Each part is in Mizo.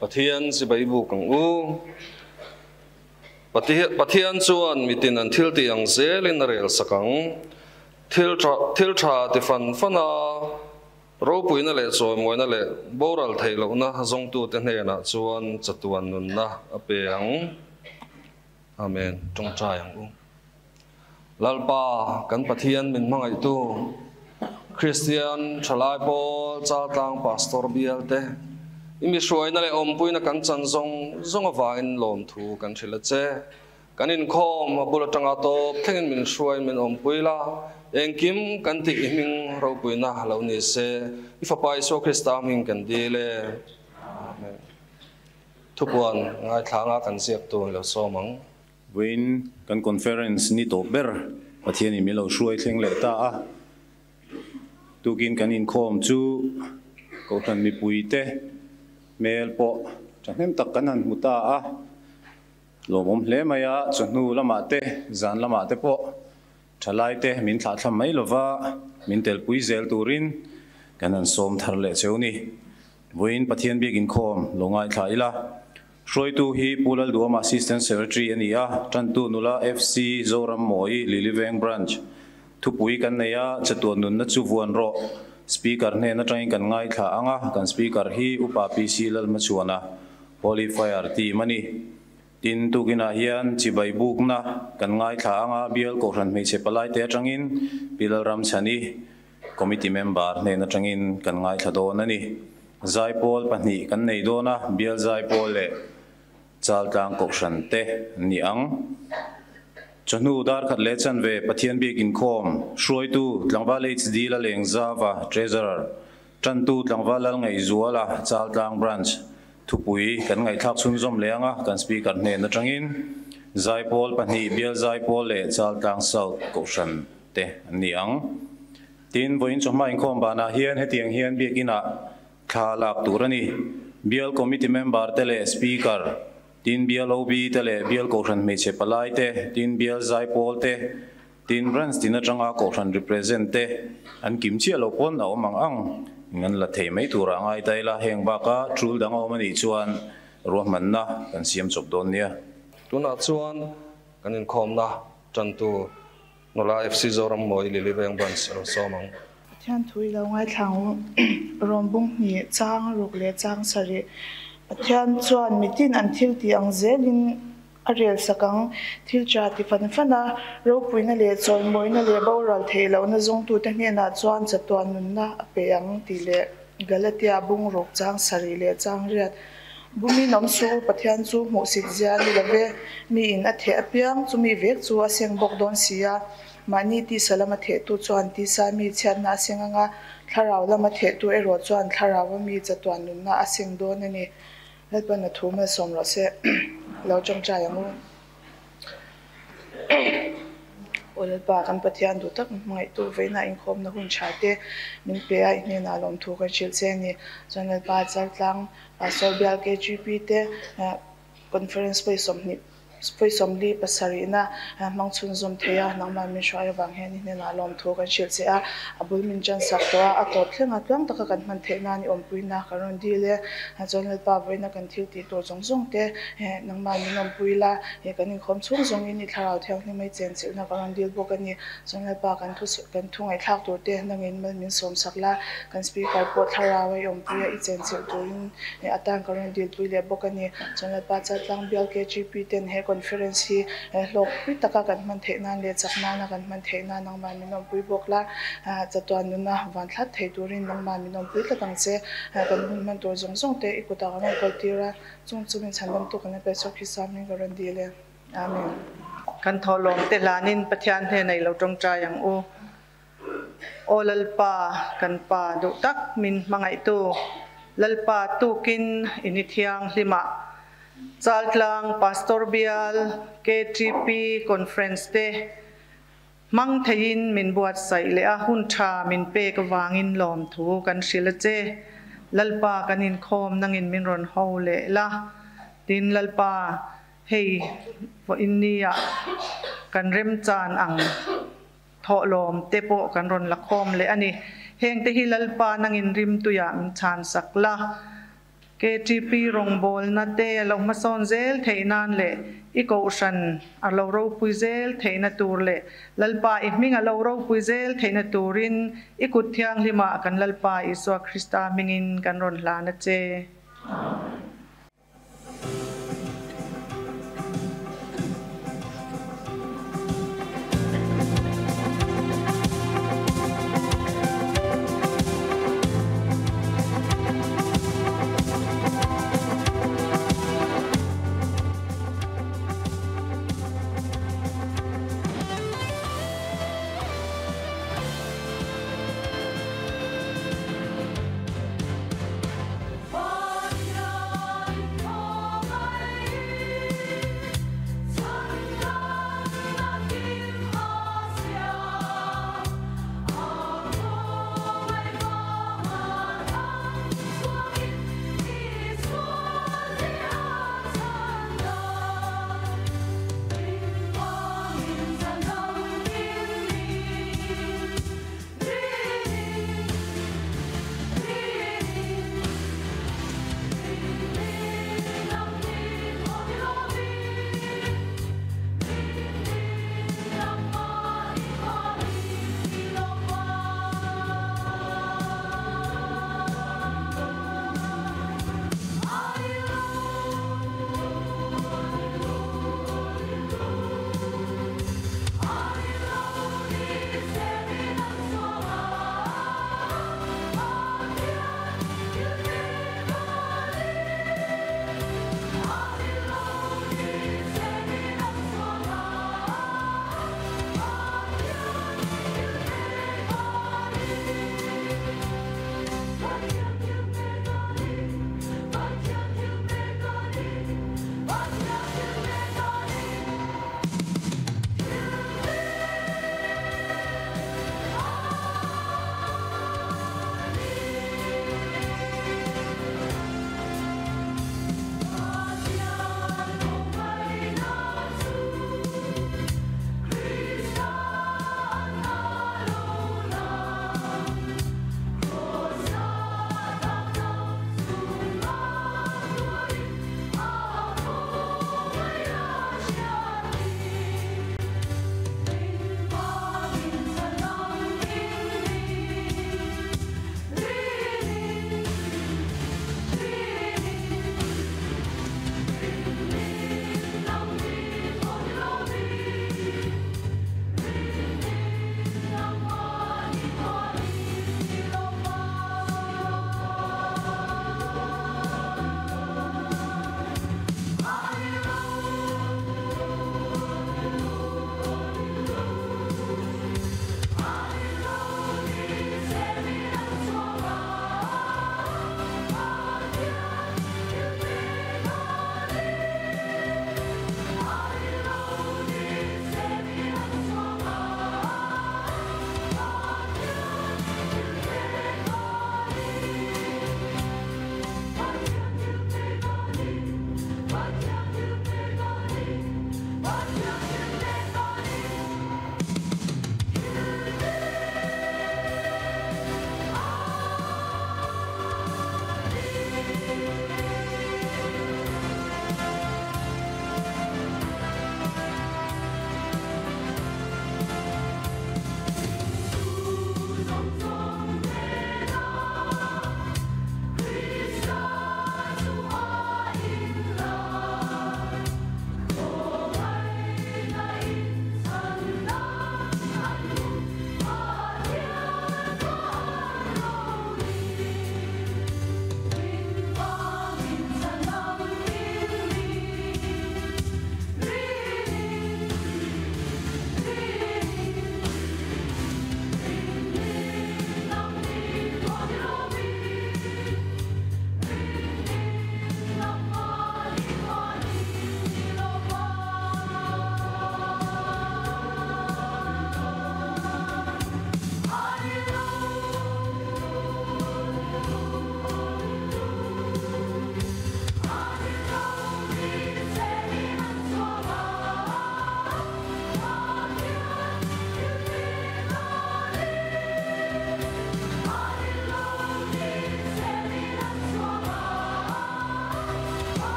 Pathian chibai buk ang u. Pathian chuan mitin an thil tih ang zelin a rel sak ang. Thil tha thil tha ti fan fan a, ropuina leh chawimawina leh boral theih lohna zawngtute hnenah chuan chatuan nunna a pe ang. Amen. Tawngtai ang u. Lalpa kan Pathian min hmangaihtu Kristian thalai pawl Chaltlang Pastor bial te i mi hruaina leh awmpuina kan chan zawng zawng avangin lawmthu kan hrilh a che. Kan inkhawm a bul atanga tawp thlengin min hruai min awmpui la, engkim kan tih i hming ropuina lo ni se, i Fapa Isua Krista hming kan dil e. Amen. Thupuan ngaithlanga kan ziaktu an lo sawm ang. Vawiin kan conference ni tawp ber Pathianin min lo hruai thleng leh ta a, tukin kan inkhawm chu Kohhran mipuite hmel pawh thahnem tak kan han hmu ta a, lawmawm hle mai a, chawhnu lamah te zan lamah te pawh thalaite min thlahthlam mai lova min telpui zel turin kan han sawm thar leh cheu ni. Vawiin Pathian biak inkhawm lo ngaithla ila, hruaitu hi Pu Lalduama Assistant Secretary a ni a, tantu nula FC Zoram Mawi Liliveng Branch thupui kan nei a, chatuan nunna chu vuan rawh. Speaker hnen atangin kan ngaithla ang a, kan Speaker hi Upa PC Lalhmachhuana Holy Fire team a ni. Tin, tukinah hian chibai bukna kan ngaithla ang a, bial Kohhran hmeichhe palaite atangin Pi Lalramchhani, Committee member hnen atangin kan ngaithla dawn a ni. Zaipawl pahnih kan nei dawn a, Bial Zaipawl leh Chaltlang Kohhran te an ni ang. Chawhnu darkhat leh chanve Pathian bik inkhawm hruaitu Tlangval HD Lalengzava, Treasurer, Tantu Tlangval Lalngaihzuala, Chaltlang Branch, thupui kan ngaihthlak chhunzawm leh ang a, kan Speaker hnen atangin Zaipawl pahnih Bial Zaipawl leh Chaltlang South Kohhran te an ni ang. Tin, vawiin chawhma inkhawm banah hian hetiang hian biakinah thla lak tur a ni. Bial Committee member te leh Speaker, tin Bial OB te leh Bial Kohhran Hmeichhe Palai te, tin Bial Zaipawl te, tin Branch tin atanga Kohhran represent te an kim chiah lo pawn a awm ang ang in an la thei mai turah ngai ta ila, heng baka tul dang a awm a nih chuan ruahmanna kan siam chawp dawn nia. Tunah chuan kan inkhawmna tantu Nula FC Zoram Mawi Lily Veng Branch a lo sawm ang. Pathian thu i lo ngaithla ang u. Rawm bung hnih, chang ruk leh chang sarih. Pathian chuan mitin an thil tih ang zelin a rel sak ang. Thil tha ti fan fan a, ropuina leh chawimawina leh boral theih lohna zawngtute hnenah chuan chatuan nunna a pe ang tih leh Galatia bung ruk chang sarih leh chang riat. Bumin awm suh u, Pathian chu hmuhsit zia ni lo ve, mi in a theh apiang chumi vek chu a seng bawk dawn si a. Mahni tisa lama thehtu chuan tisa mi chhiatna a seng anga, thlarau lama thehtu erawh chuan thlarau a mi chatuan nunna a seng dawn a ni. Lalpan a thu malsawm rawh se, lo tawngtai ang u. Aw Lalpa, kan Pathian duh tak hmangaihtu vawiinah inkhawmna hun tha te min pe a, i hnenah lawmthu kan hrilh che a ni. Chuan Lalpa, Chaltlang Pastor Bial KGP te Conference pawisawmhnih pawisawmli pasarihna hmang chhunzawm thei a, nangmah min hruai avang hian i hnenah lawmthu kan hrilh che a, a bul min chansak tawh a, a tawp thlenga tluang taka kan hman theih nan i awmpuina kan rawn dil e. Chuan Lalpa, vawiina kan thil tih tur zawng zawng te nangmah min awmpui la, he kan inkhawm chhung zawngin i thlarau thianghlim mai chen chilhna kan rawn dil bawk a ni. Chuan Lalpa, kan thu kan thu ngaihthlak tur te nangin mal min sawm sak la, kan speaker pawh thlarau a i awmpui a, i chen chilh turin atan kan rawn dilpui leh bawk a ni. Chuan Lalpa, Chaltlang bial KGP ten he conference hi hlawk pui taka kan hman theih nan leh chak nana kan hman theih nan nangmah min awmpui bawk la, chatuan nuna van thlat thei turin nangmah min awmpui tlat ang che. Kan hun hman tur zawng zawng te i kutah kan rawn kaltir a, chung chu min chhan dam tu kan la pe chhuak hi Sam in ka rawn dil e. Amen. Kan thawhlawm te hlanin Pathian hnenah i lo tawngtai ang u. Aw Lalpa, kan Pa duh tak min hmangaihtu, Lalpa tukin i ni thianghlimah Chaltlang Pastor Bial KTP Conference te hmang theiin min buatsaih leh a hun tha min pek avangin lawmthu kan hrilh a che. Lalpa kan inkhawm nangin min rawn ho leh la. Tin Lalpa hei vawiin nia kan remchan ang thawhlawm te pawh kan rawn la khawm leh a ni. Hengte hi Lalpa nangin rimtuiah min chhansak la. KTP rawngbawlna te a lo hmasawn zel theih nan leh i kohhran a lo ropui zel theihna tur leh Lalpa i hming a lo ropui zel theihna turin i kut thianghlimah kan Lalpa Isua Krista hmingin kan rawn hlan a che.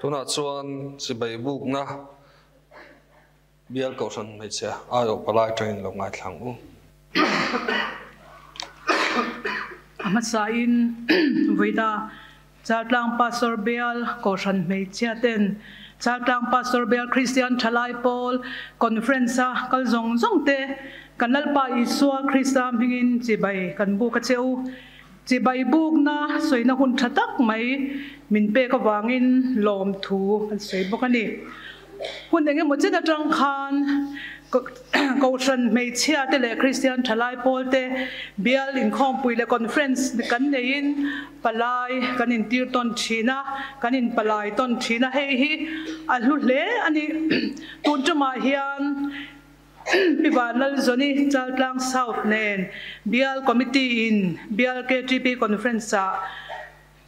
Tunah chuan chibai bukna bial kohhran hmeichhia aiawh palai atangin lo ngaithla ang u. A hmasain vawiina Chaltlang Pastor Bial Kohhran hmeichhia ten Chaltlang Pastor Bial Kristian Thalai Pawl Conference a kal zawng zawng te kan Lalpa Isua Krista hmingin chibai kan buk a che u. Chibai bukna sawina hun tha tak mai min pek avangin lawmthu an sawi bawk a ni. Hun engemaw chin atang khan Kohhran hmeichhia te leh Kristian thalai pawl te bial inkhawmpui leh conference kan neiin palai kan intir tawn thin a, kan inpalai tawn thin a, hei hi a hlu hle a ni. Tun tumah hian Pi Vanlalzawni Chaltlang South nen Bial Committee in Bial KTP Conference ah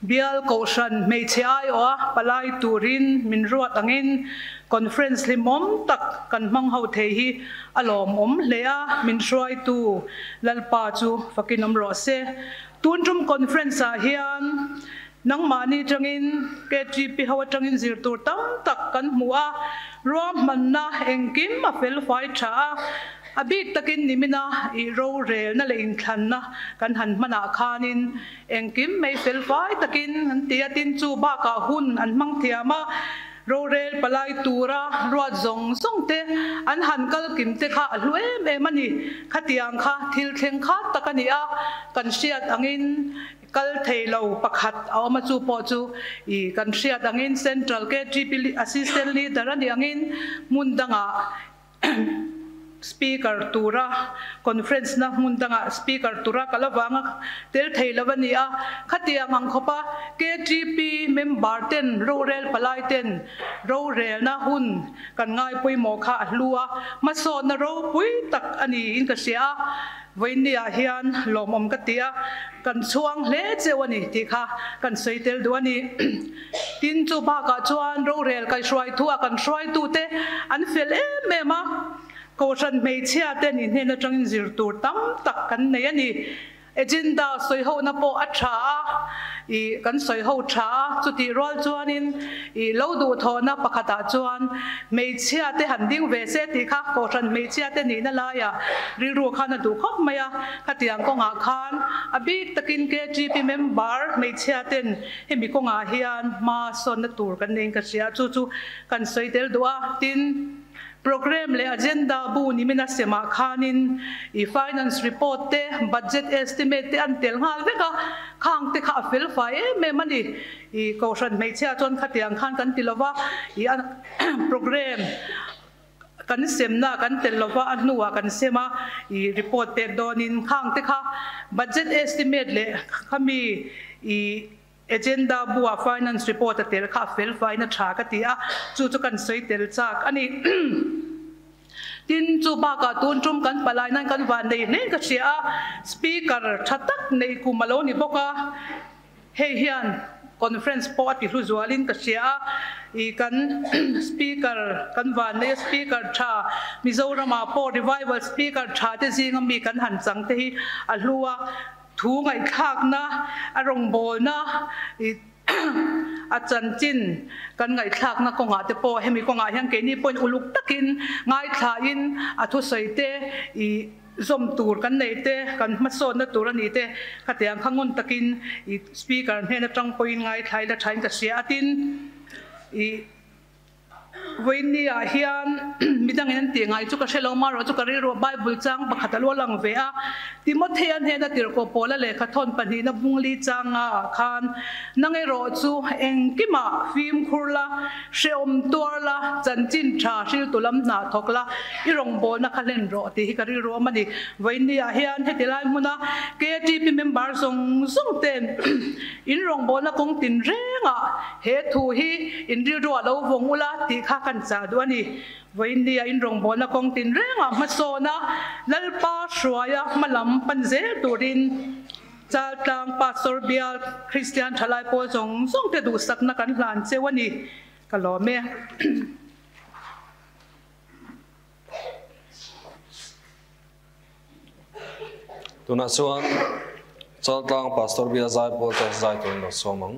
Bial Kohhran hmeichhe aiawha palai turin min ruat angin Conference hlimawm tak kan hmang ho thei hi a lawmawm hle a, min hruaitu Lalpa chu fakin awm rawh se. Tun tum Conference ah hian Nangmahni atangin KTP ho atangin zir tur tam tak kan hmu a, ruahmanna engkim a fel fai tha a, a bik takin nimina i rorelna leh inthlanna kan han hmanah khanin engkim mai fel fai takin an ti a, tin chu bakah hun an hmang thiam a, rorel palai tura ruat zawng zawng te an han kal kim te kha a hlu em em a ni. Khatiang kha thil thleng khat tak a ni a, kan hriat angin Kal thei lo pakhat a awm a, chu pawh chu i kan hriat angin Central KTP Assistant Leader a nih angin hmun dangah Speaker tura Conference na hmun dangah Speaker tura kal avanga tel thei lo a ni a. Khatiang ang khawpa KTP member ten rorel palai ten rorelna hun kan ngai pawimawh kha a hlu a, hmasawnna ropui tak a niin ka hria a. Vawiinniah hian lawmawm ka ti a, kan chhuang hle cheu a ni tih kha kan sawi tel duh a ni. Tin, chu bakah chuan rorel kaihruaithu-a kan hruaitute an fel em em a, Kohhran hmeichhia te nih hnen atangin zir tur tam tak kan nei a ni. Agenda sawihona pawh a tha a, ih kan sawiho tha a, chutih rual chuanin ih lo duhthawhna pakhatah chuan hmeichhia te han ding ve se tih kha Kohhran hmeichhia te nihna laiah rilru khan a duh khawp mai a, khatiang kawngah khan a bik takin KTP member hmeichhia ten hemi kawngah hian hma sawnna tur kan neiin ka hria a, chu chu kan sawi tel duh a, tin. Programme leh agenda bu nimina semah khanin i finance report te, budget estimate te an tel nghal vek a, khang te kha a fel fai em em a ni. I Kohhran hmeichhia chuan khatiang khan kan ti lova, i a programme kan semna kan tel lova a hnuah kan sem a, i report pek dawnin khang te kha budget estimate leh khami i Agenda buah finance report a tel kha a fel fain a tha ka ti a, chu chu kan sawi tel chak a ni. Tin, chu bakah tun tum kan palai nan kan van nei hle ka hria a, speaker tha tak nei kum a lo ni bawk a, hei hian conference pawh a ti hlu zualin ka hria a, i kan speaker kan van nei a, speaker tha Mizoramah pawh revival speaker tha te zinga mi kan han chang te hi a hlu a, Thu ngaihthlakna, a rawngbawlna i a chanchin kan ngaihthlakna kawngah te pawh hemi kawngah hian keini pawhin uluk takin ngaithlain a thusawi te i zawm tur kan neih te, kan hmasawnna tur a nih te khatiang kha ngun takin i speaker hnen atang pawhin ngaithlai la thain ka hria a tin i Vawiinniah hian midangin an tih ngai chu ka hre lo marawh chu ka rilruah Bible chang pakhat a lo lang ve a. Timothea hnena tirhkoh Paula lehkha thawn pahnihna bungli changa ah khan, Nang erawh chu engkimah fimkhur la, hrehawm tuar la, chanchin tha hriltu lam hna thawk la, i rawngbawlna kha hlen rawh tih hi ka rilru awm a ni. Vawiinniah hian heti lai hmuna KTP member zawng zawng ten in rawngbawlna kawng tinrengah He thu hi in rilru a lo vawng ula tih kha kan chah duh a ni. Vawiinnia in rawngbawlna kawng tinrengah hmasawn a, Lalpa hruaia hma lam pan zel turin Chaltlang Pastor Bial Kristian Thalai pawl zawng zawng te duhsakna kan hlan cheu a ni. Ka lawm e. Tunah chuan Chaltlang Pastor Bial Zaipawl te zai turin lo sawm ang.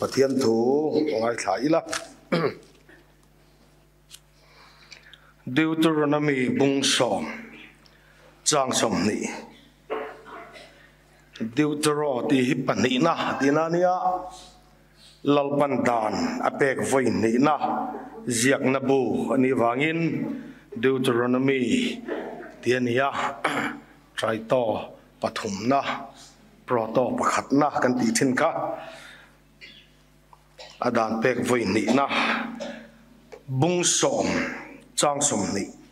Pathian thu ngaithla ila. Deuteronomy bung sawm chang 20. Deutero tih hi pahnihna tihna a nia, Lalpan dan a pek vawi hnihna ziakna bu a nih vangin Deuteronomy tih a ni a, Trito pathumna, Proto pakhatna kan tih thin kha. A dan pek vawi hnihna bung sawm chang 20.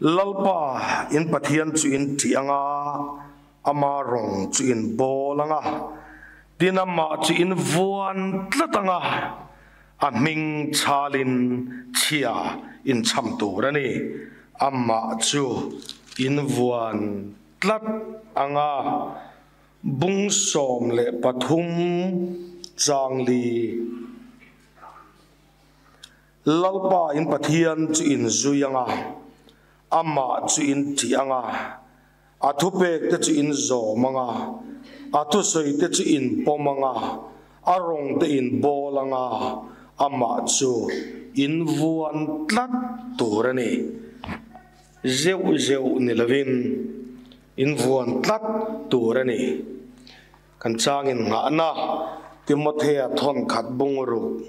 Lalpa in Pathian chu in ṭih anga, ama rawng chu in bawl anga, tin amah chu in vuan tlat anga, a hming chhalin chhia in chham tur a ni. Amah chu in vuan tlat anga. Bung 13 chang li. Lalpa in Pathian chu in zui anga, amah chu in ṭih anga, a thupek te chu in zawm anga, a thusawi te chu in pawm anga, a rawng te in bawl anga, amah chu in vuan tlat tur a ni. Zeuh zeuh ni lovin in vuan tlat tur a ni. Kan changin nghahna Timothea thawn khat bung ruk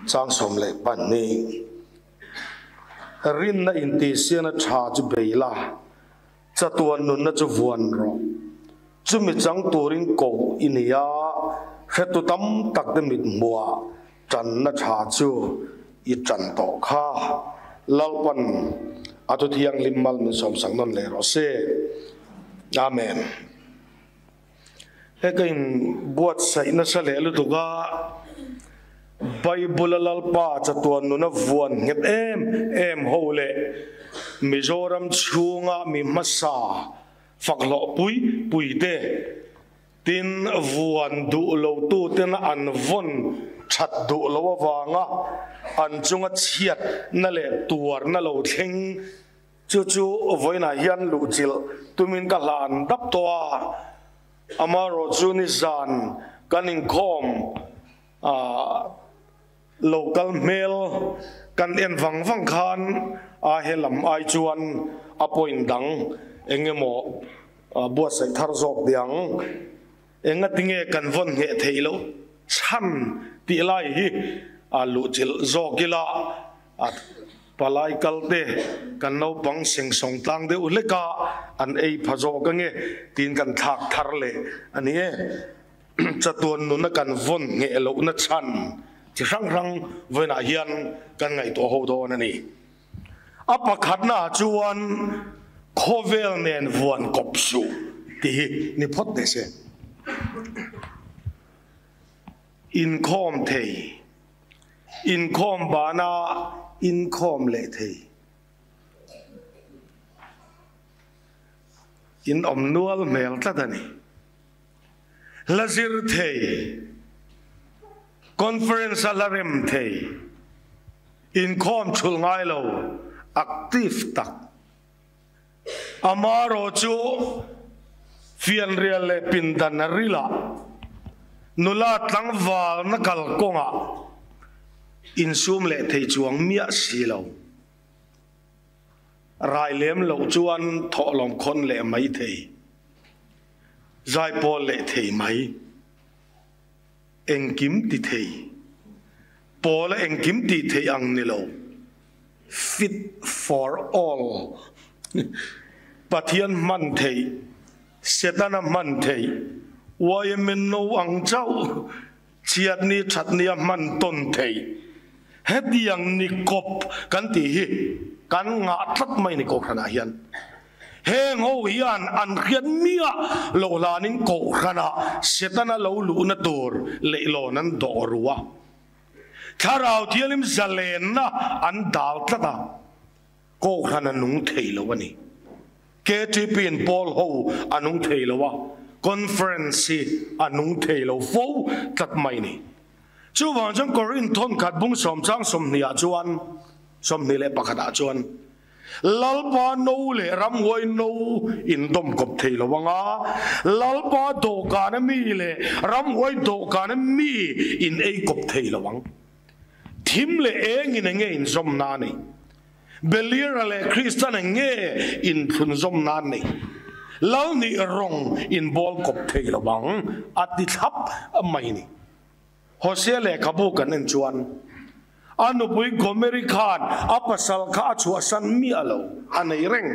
chang 12. Rinna intihsiana tha chu bei la, chatuan nunna chu vuan rawh. Chumi chang turin koh i ni a, hretu tam tak te mit hmuah tanna tha chu i tan tawh kha. Lalpan a thu thianghlim mal min sawmsak nawn leh rawh se. Amen. He ka in buatsaih nasa leh lutuk a, Bible a Lalpa chatuan nuna vuan nghet em em ho leh Mizoram chhunga mi hmasa fak hlawh pui pui te, tin vuan duh lo tuten an vawn that duh lo avanga an chunga chhiatna leh tuarna lo thleng chu chu vawiinah hian luhchilh tumin ka hlan dap tawh a. Amaherawh chu nizan kan inkhawm local hmel kan en vang vang khan a he lam ai chuan a point dang eng emaw buatsaih thar zawk tih ang. Engatinge kan vawn ngheh theih loh chhan tih lai hi a luhchilh zawk ila a palai kal te kan naupang sengsawng tlang deuh hlek a an ei pha zawk ange tiin kan thlak thar leh a ni e. Chatuan nuna kan vawn ngheh lohna chhan chi hrang hrang vawiinah hian kan ngaihtuah ho dawn a ni. A pakhatnaah chuan khawvel nen vuan kawp suh tih hi ni phawt teh se. Inkhawm thei, inkhawm bana inkhawm leh thei. In awm nual hmel tlat a ni. Hla zir thei, conference a hla rem thei, inkhawm thulh ngai lo, active tak. Amaherawh chu fianrial leh pindan a ril ah, nula tlangvalna kalkawngah insum leh thei chuang miah si lo. Rai lem loh chuan thawhlawm khawn leh mai thei. Zaipawl leh thei mai. Engkim ti thei. Pawla engkim tih theih ang ni lo. Fit for all. Pathian hman theih, Setana hman theih, YMNO ang chauh chhiatni thatnia hman tawn theih. Hetiang ni kawp kan tih hi kan ngah tlat mai ni Kohhranah hian. Heng ho hian an hriat miah loh hlanin Kohhranah Setana lo luhna tur leihlawn an dawh ru a. Thlarau Thianghlim zalenna an dal tlat a, Kohhran a nung thei lo a ni. KTP in pawl ho a nung thei lo a, Conference hi a nung thei lo fo tlat mai ni. Chu wang chuan Korin thon khat bung som chang som hnia chuan som ni le pakhata chuan Lalpa no le ramhuai no in dom kop thei lowanga Lalpa dawhkan ami le ramhuai dawhkan ami in ei kop thei lowang thim le eng in enge in zawm na nei Belira le Kristan enge in thlun zawm na nei Lal ni rawng in bawl kop thei lowang a ti thlap mai ni. Hosea lehkhabu kan en chuan a nupui Gomeri khan a pasal kha a chhuahsan miah lo a nei reng.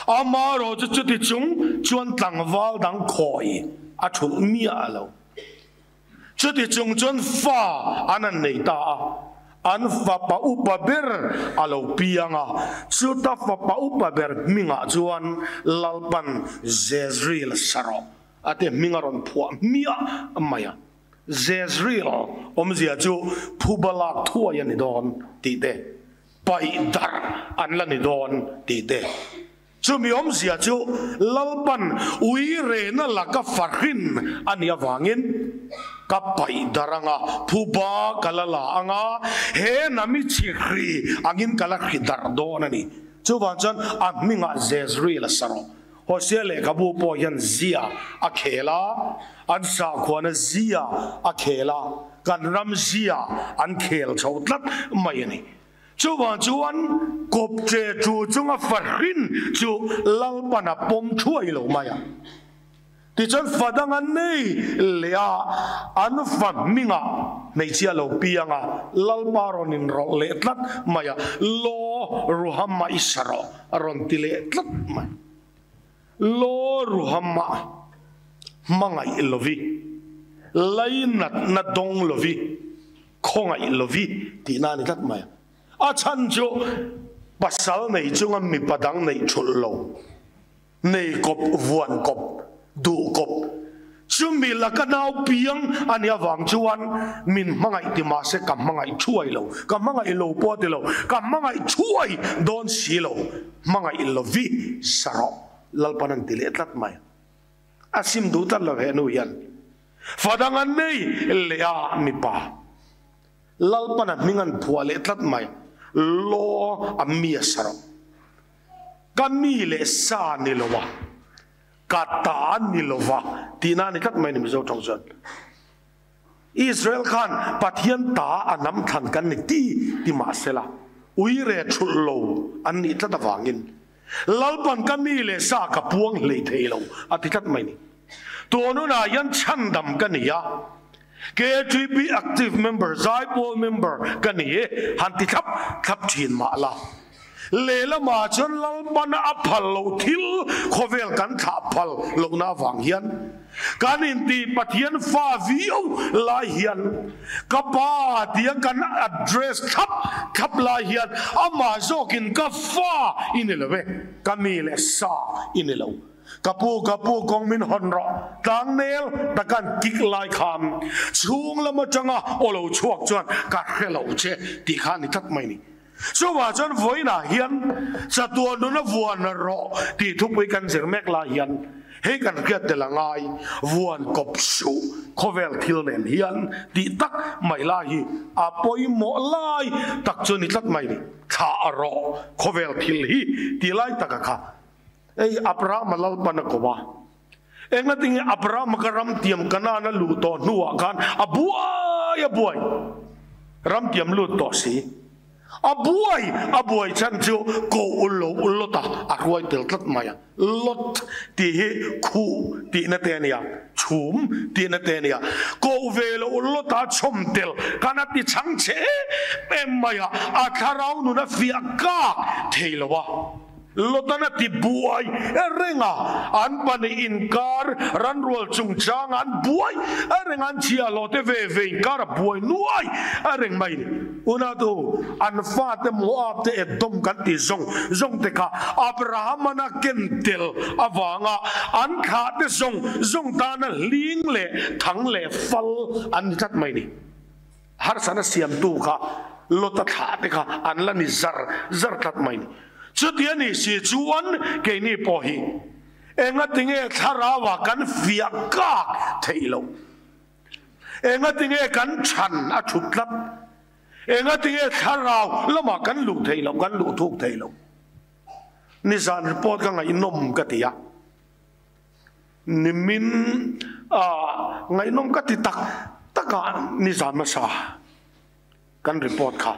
Amaherawh chu chuti chung chuan tlangval dang khawi a thulh miah lo. Chuti chung chuan fa an an nei ta a, an fapa upa ber a lo piang a, chuta fapa upa ber hmingah chuan Lalpan Jezreel sarawh a ti hming a rawn phuah hmiah mai a. Jezreel awmzia chu phuba lak thuai a ni dawn tih te, paih darh an la ni dawn tih te. Chumi awmzia chu Lalpan ui rehna laka fahrin a nih avangin ka paih darh anga, phuba ka la la anga, he nami chihri angin ka la hri darh dawn a ni. Chuvang chuan a hmingah Jezreel a sa rawh. Hosea lehkhabu pawh hian zia a khel a, an sakhuana zia a khel a, kan ram zia an khel chho tlat mai a ni. Chuvang chuan kawpche chu chunga fahrin chu Lalpan a pawm thuai lo mai a. Tichuan fa dang an nei leh a, an fa hmingah hmeichhia lo piang a, Lalpa rawn inrawlh leh tlat mai a, Law Ruhama i sa rawh a rawn ti leh tlat mai. Law Ruhama hmangaih lovi, lainatna dawng lovi, khawngaih lovi tihna a ni tlat mai a. A chhan chu pasal nei chunga mipa dang neih thulh lo. Nei kawp, vuan kawp, duh kawp. Chumi laka nau piang a nih avang chuan min hmangaih ti mahse ka hmangaih thuai lo, ka hmangaih lo pawh a ti lo, ka hmangaih thuai dawn si lo, hmangaih lovi sa rawh, Lalpan an ti leh tlat mai. A sim duh tlat lo he nu hian. Fa dang an nei leh a mipa. Lalpan a hming an phuah leh tlat mai. Law a mi a sa rawh. Ka mi leh sa ni lo a, ka ta ni lo va tihna a ni tlat mai ni Mizo tawng chuan. Israel khan Pathian ta a hnam thlan kan ni ti ti mah sela, uire thulh lo an nih tlat avangin Lalpan ka mi leh sa ka puang hlei thei lo a ti tlat mai ni. Tun hunah hian chhandam ka ni a, KTP active member, Zaipawl member ka ni e han ti thlap thlap thin mah la. Lehlamah chuan Lalpana a phal loh thil khawvel kan thlah phal lohna avang hian kan inti Pathian fa viau lai hian ka pa tia kan address thlap thlap lai hian amah zawkin ka fa i ni lo e, ka mi leh sa i ni lo. Ka pu, ka pu kawng min hawn rawh, tlangnel takan kik lai khan chhung lam atanga aw lo chhuak chuan ka hre lo che tih kha a ni tlat mai ni. Chuvah chuan vawiinah hian chatuan nuna vuan rawh tih thupui kan zir mek lai hian hei kan hriat tel a ngai, vuan kawp suh khawvel thil nen hian tih tak mai lai hi a pawimawh lai tak chu ni tlat mai ni. Thlah rawh khawvel thil hi tih lai taka kha hei Abrahama Lalpan a ko a, engatinge Abrahama ka ramtiam Kanaan a luh tawh hnuah khan a buai a buai, ramtiam lut tawh si, a buai a buai chhan chu ko ullo Lot a a hruai tel tlat mai a, Lot tih hi khuh tihna te a nia, chhum tihna te a nia, ko ve lo Lot a chhawm tel khan a ti chhang che em em mai a, a thlarau nun a fiah kak thei lo a. Lotan a ti buai reng a, an pahnih inkar ranrual chungchang an buai reng a, an chhia hlawh te ve ve inkar a buai nuai reng mai ni. Unatu, an fate Moab te Edom kan ti zawng zawng te kha Abraham-an a ken tel avanga an thlah te zawng zawng tana hling leh thang leh fal an ni tlat mai ni. Harsana siamtu kha Lota thlah te kha an la ni zar zar tlat mai ni. Chuti a nih si chuan keini pawh hi engatinge thlarauah kan fiah kak theih loh? Engatinge kan than a thut tlat? Engatinge thlarau lama kan luh thei lo, kan luh thuk thei lo? Nizan report ka ngaihnawm ka ti a. Nimin a ngaihnawm ka ti tak tak a nizan hmasa kan report kha.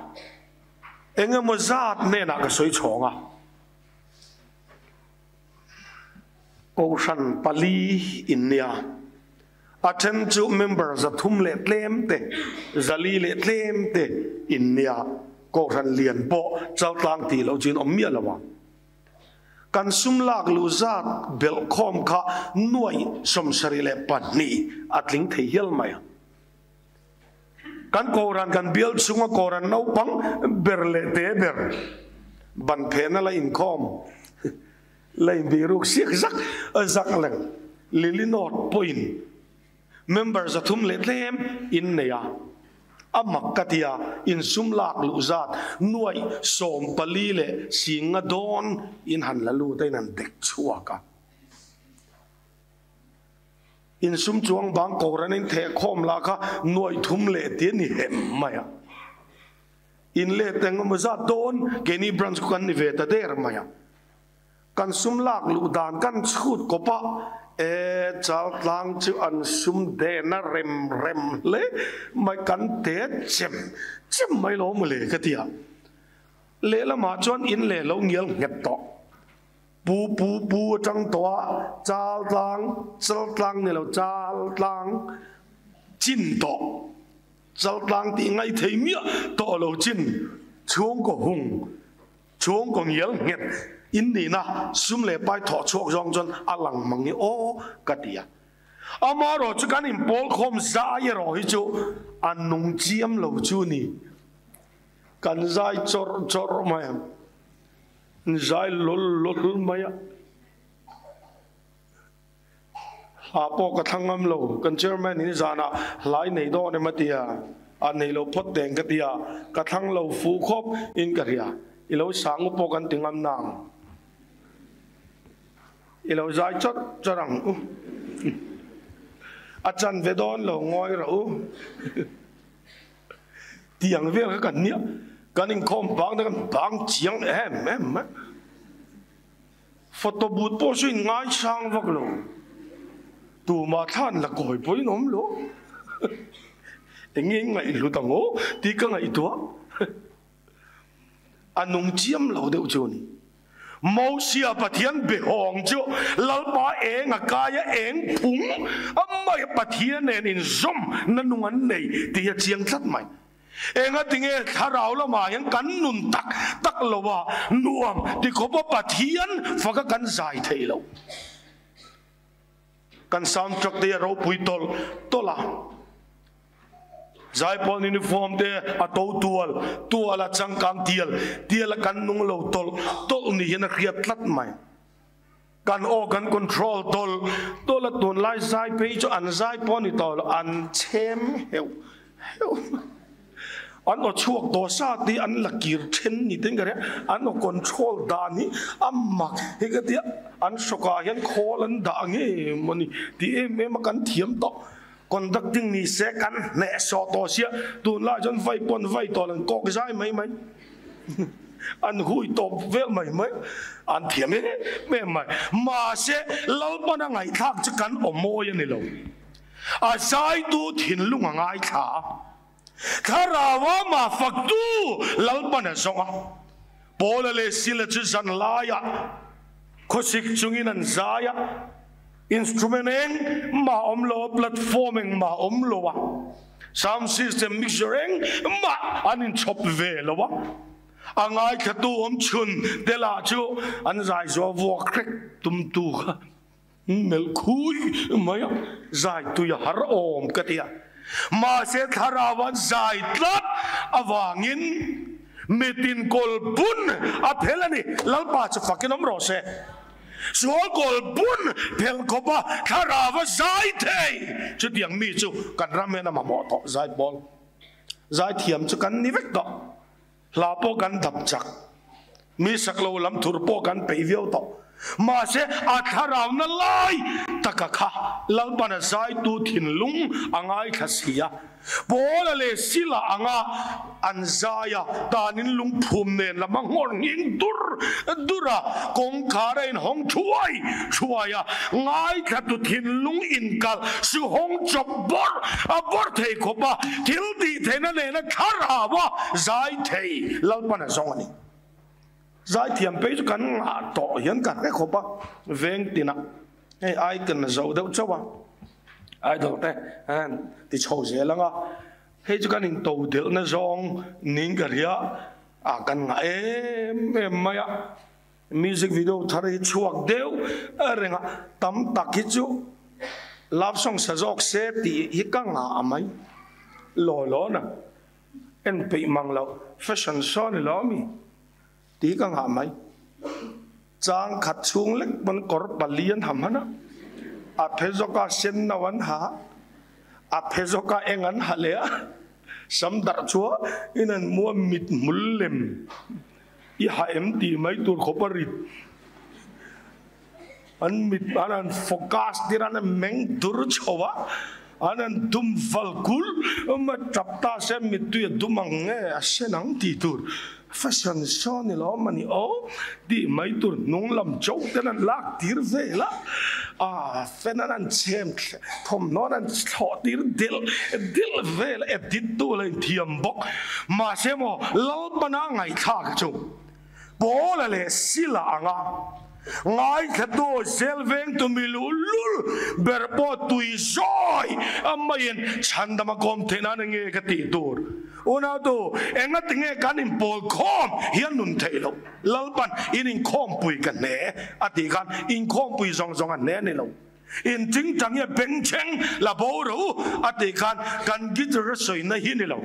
Engemaw zat hnenah ka sawi chhawng a. Kohhran pali in nia. A then chu member 300 leh tlem te, 400 leh tlem te in nia. Kohhran lian pawh Chaltlang tih loh chu in awm miah lo ang. Kan sum lak luh zat belh khawm kha 72,000 a tling thei hial mai a. Kan Kohhran kan bial chhunga Kohhran naupang ber leh te ber ban phehna la inkhawm la inbiruk siak zak zak leng Lily North pawhin member 300 leh tlem in nei a, a mak ka ti a, insum lak luh zat 45,000 dawn in han la lut a in han dek chhuak a. Insum chuang bang Kohhran in theh khawm lah kha 300 leh ti a ni hem mai a. In let eng emaw zat dawn keini branch khu kan ni ve ta der mai a. Kan sum lak luh dan kan chhut kawp a, e Chaltlang chu an sum dehna rem rem hle mai kan te chem chem mai lo mawle ka ti a. Lehlamah chuan in leh lo ngial nghet tawh. Pu pu pu atang tawh a Chaltlang, Chaltlang ni lo Chaltlang chin tawh. Chaltlang tih ngaih thei miah tawh lo chin chhungkaw hung, chhungkaw ngial nghet in nihna sum leh pai thawh chhuak zawng chuan a lang mang hi aw ka ti a. Amaherawh chu kan inpawl khawm zai erawh hi chu a nung chiam lo chu ni. Kan zai chawrh chawrh mai ang. Zai lawlh lawlh mai a. Hla pawh ka thlang ngam lo. Kan chairman in zanah hlai nei dawn em a ti a. A nei lo phawt teng ka ti a. Ka thlang lo fuh khawp in ka hria. I lo sang u pawh kan ti ngam nang. I lo zai chawrh chawrh ang u. A chan ve dawn lo ngawi rawh u. Tiang vel kha kan nia. Kan inkhawm bang te kan bang chiang em em mai. Photo booth pawh chu in ngaisang vak lo. Tumah thlan la kawi pawhin awm lo. Eng nge in ngaihhlut ang aw tih ka ngaihtuah. A nung chiam lo deuh chu a ni. Mosia Pathian behawng chu Lalpa eng a kai a, eng phung a mai a Pathian nen inzawm na nung an nei tih hi a chiang tlat mai. Engatinge thlarau lamah hian kan nun tak tak lo a, nuam ti khawpa Pathian faka kan zai thei lo. Kan soundtrack te hi a ropui tawlh tawlh a. Zaipawn uniform te a to tual tual a, changkang tial tial a kan nung lo tawlh tawlh ni hian a hriat tlat mai. Kan aw kan control tawlh tawlh a, tunlai zai phei chu an zai pawh a ni tawh lo, an chhem heuh heuh mai. An aw chhuak tawh sa te hi an la kir then ni ten ka ria, an aw control dan hi a mak hi ka tia, an hrawkah hian khawl an dah nge mawni tih em em a kan thiam tawh. Conducting ni se kan hneh sawh tawh sia, tunlai chuan vai pawn vai tawh an kawk zai mai mai, an hui tawp vel mai mai, an thiam em em mai. Mahse Lalpana ngaihthlak chu kan aw mawi a ni lo, a zaitu thinlung a ngaithla a, Thlarau-a mah faktu Lalpana zawng a, Paula leh Sila chu zan laiah khawsik chungin an zai a, instrument eng mah awm lo a, platform eng mah awm lo a, sound system mixer eng mah an inchhawp ve lo a, a ngaithlatu awm chhun te lah chu an zai zuah vuak hrek tumtu kha melh khui mai a, zai tui a har awm ka ti a. Mahse thlarau an zai tlat avangin mitin kawl bun a phel a ni. Lalpa chu fakin awm rawh se. Sual kawl bun phel khawpa thlarau a zai thei chutiang mi chu kan ram hian a mamawh tawh. Zai pawl zai thiam chu kan ni vek tawh. Hla pawh kan dap chak. Mi sak lo lam thur pawh kan peih viau tawh. Mahse a thlarauna lai taka kha Lalpan a zaitu thinlung a ngaithla si a. Paula leh Sila anga an zai a, tanin lungphum nen lam a nghawr nghing dur dur a, kawngkhar a inhawng thuai thuai a, ngaithlatu thinlung inkalh su hawng chawp bawrh a bawrh thei khawp a, thil tih theihna nena thlarau a zai thei Lalpan a zawng a ni. Zaithiam phei chu kan ngah tawh hian ka hre khawp a, veng tinah hei icon a zo deuh chauh a, idol te an ti chho zel ang a, hei chu kan in to delhna zawng niin ka hria a, kan ngah em em mai a, music video thar hi chhuak deuh reng a, tam tak hi chu love song sa zawk se tih hi ka ngah mai law law na. En peih mang loh fashion show ni lo mi tih ka ngah mai. Chang khat chhung lek pawn kawr pali an ha hman a, a phe zawka sen no an ha a, a phe zawka eng an ha leh a, sam darh chua in an mua mit hmul lem i ha em tih mai tur khawp a rit. An mit an han focus tir a, an han meng dur chho a, an han dum val kulh a, tap ta se mittui a dum ang nge a sen ang tih tur fashion show ni lo mani aw tih mai tur hnung lam cho ten an lak tir vel a, ah fan an han chhem thawmhnaw an han thlawh tir delh delh vel a, edit tu la inthiam bawk mahse maw Lalpana ngaihthlak chu. Paula leh Sila anga ngaithlatu zel vengtu mi luhlul ber pawh tui zawi a maiin chhandam a kawm theih nan enge ka tih tur? Unautu, engati nge kan inpawl khawm hian nun theih loh? Lalpan in inkhawmpui ka hne a tih khan inkhawmpui zawng zawng a hne a ni lo. In tingtang hi a bengchheng la bo rawh u a tih khan kan guitar a sawina hi ni lo.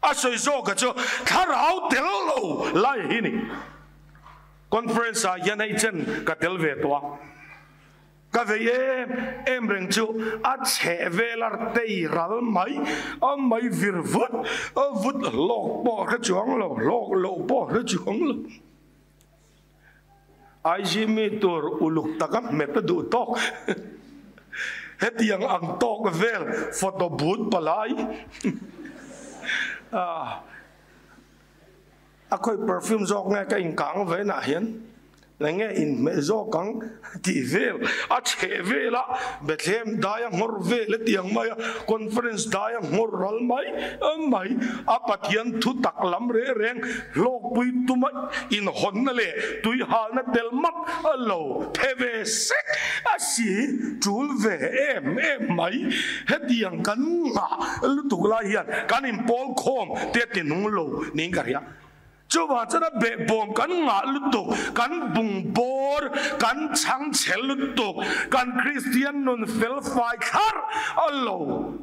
A sawi zawka chu thlarau tel lo lai hi ni. Conference ah hian hei chen ka tel ve tawh a, ka vei em em reng chu a chheh vel a tei ral mai a mai vir vut vut hlawk pawh hre chuang lo, hlawk loh pawh hre chuang lo. IG mi tur uluk taka hmet a duh tawk. Hetiang ang tawk vel photo booth palai a khawi perfume zawk nge ka inkang ve nah hian eng nge inhmeh zawk ang tih vel a chheh vel a Bethlehem dai a nghawr vel hetiang mai a conference dai a nghawr ral mai mai a Pathian thu tak lam reng reng Hlawkpui tuma inhawnna leh tuihalna tel mak a lo phe ve sek a si tul ve em em mai. Hetiang kan nghah lutuk lai hian kan inpawl khawm te ti nung lo niin ka hria. Chuvang chuan a behbawm kan nghah lutuk, kan bung bawr, kan chhang chhe lutuk, kan Kristian nun fel fai thlarh a lo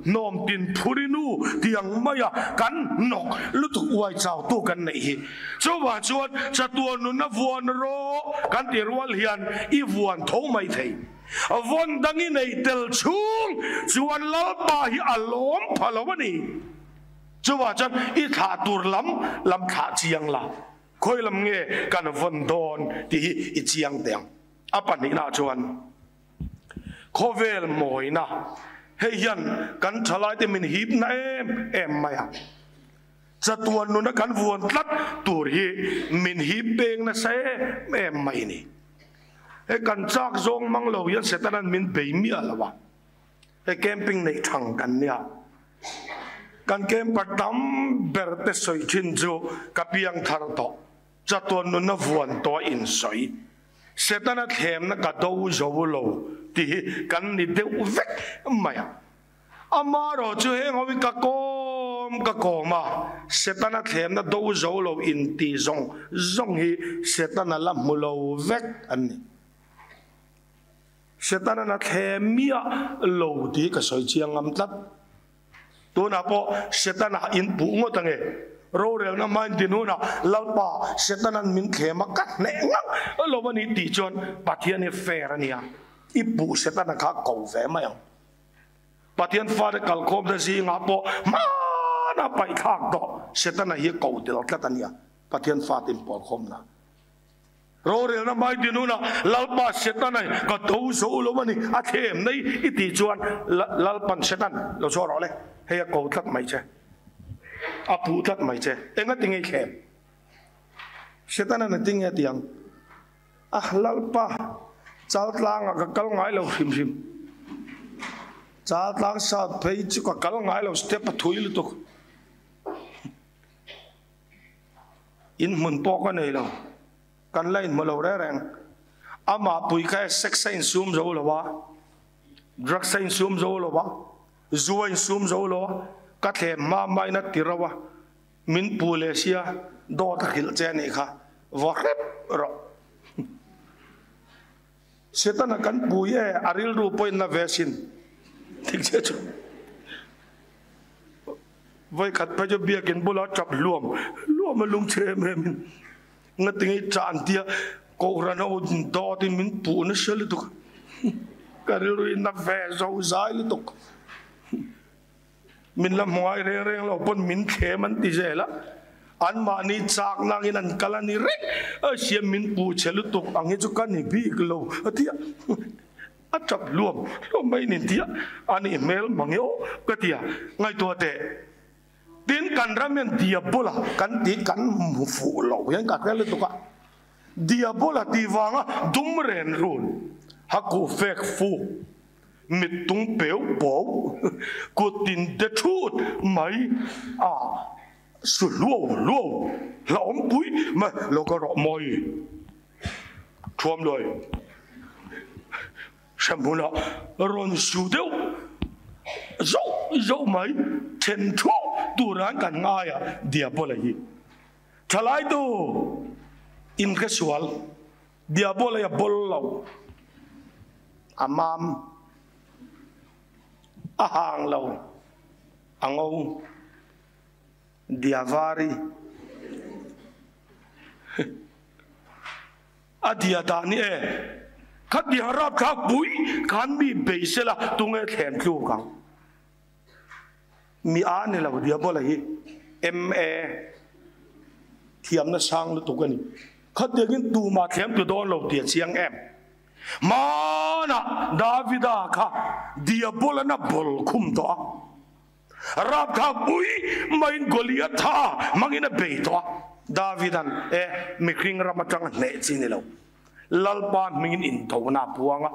hnawm tin phuri nu tiang maia kan hnawk Lutuk uai chautu kan neih hi. Chuvang chuan chatuan nunna vuan rawh kan ti rual hian i vuan tho mai thei. Vawn dang i neih tel chhung chuan Lalpa hi a lawm pha lo a ni. Chuvang chuan i thlah tur lam lam thlah chiang la, khawi lam nge kan vawn dawn tih hi i chiang teh ang. A pahnihnaah chuan. Khawvel mawina hei hian kan thalaite min hip na em em mai a, chatuan nuna kan vuan tlat tur hi min hip peng nasa em em mai ni. Hei kan chak zawng mang lo hian Setanan min bei miah lo a, hei camping neih thang kan nia, kan camper tam ber te sawi thin chu ka piang thar tawh. Chatuan nunna vuan tawh a insawi. Setana thlemna ka do zo lo tih hi kan ni deuh vek mai a. Amaherawh chu heng ho hi ka kawm ka kawm a, Setana thlemna do zo lo inti zawng zawng hi Setana la hmu lo vek an ni. Setana na thlem miah lo tih hi ka sawi chiang ngam tlat. Tunah pawh Setana in puh ngawt ange. Rorelna hmain din hunah Lalpa Setana'n min thlem a ka hneh ngang lo a ni tih chuan Pathian hi fair a nia. I puh Setana kha ko ve mai ang. Pathian fate kalkhawmte zingah pawh hmana paihthlak tawh Setana hi ko tel tlat a nia. Pathian fate inpawlkhawmna. Rorelna mai dinuna Lalpa Setan ai ka do zo lo ani a thlem nei i ti chuan Lalpan Setan lo chhuah rawh le hei a ko tlat mai che a puh tlat mai che enga ti ngei thlem Setan an a ti nge tiang a Lalpa Chaltlanga ka kal ngai lo hrim hrim Chaltlang South phei chu ka kal ngai lo step a thui lutuk in hmun pawh ka nei lo kan la inhmu lo reng reng amah pui kha sex a insum zo lo a drugs a insum zo lo a zu a insum zo lo a ka thlem hma hma in a ti reuh a min pu leh sia dawt a hrilh che anih kha vaw hrep rawh Setana kan pui e a rilru pawhin na ve sin thik che chu voi khat phei chu biakin bula tap hluam hluam a lung chhe em em in nga tinge chan tia kohhran ho dawt in min puh nasa lutuk ka rilru in na ve zo zai lutuk min la hmuai reng reng lo pawn min thlem an ti zel a an mahni chak nangin an kal a ni reng a siam min pu che lutuk ang hi chu ka ni bik lo a tia a tap hluam hluam mai nin tia ani hmel mang e aw ka tia ngaihtuah teh tin kan ram hian diabola kan ti kan hmu fuh lo hian ka hre lutuk a diabola tih vanga dum ren run haku fek fu mit tung peu bo kut tin de thut mai a su luau luau la awm pui mai lo ka rawh mawi thuam luai hremhmunah rawn su deuh zauh zauh mai then thu turan kan ngai a diabola hi thalai tu in hre sual diabola hi a bol lo a mam a hang lo a ngo diavari a dia dan hi e kha tiang rap thlak pui khan mi bei sela tunge thlem tluk ang mi a ni lo diabola hi ma thiamna sang lutuk ani kha tiangin tuma thlem tu dawn lo tia chiang em mana Davida kha diabola na bol khum to a rap thlak pui main Goliath tha mangin a bei to a Davidan e mihring ram atang hne chi ni lo Lalpa hmingin in tho na puanga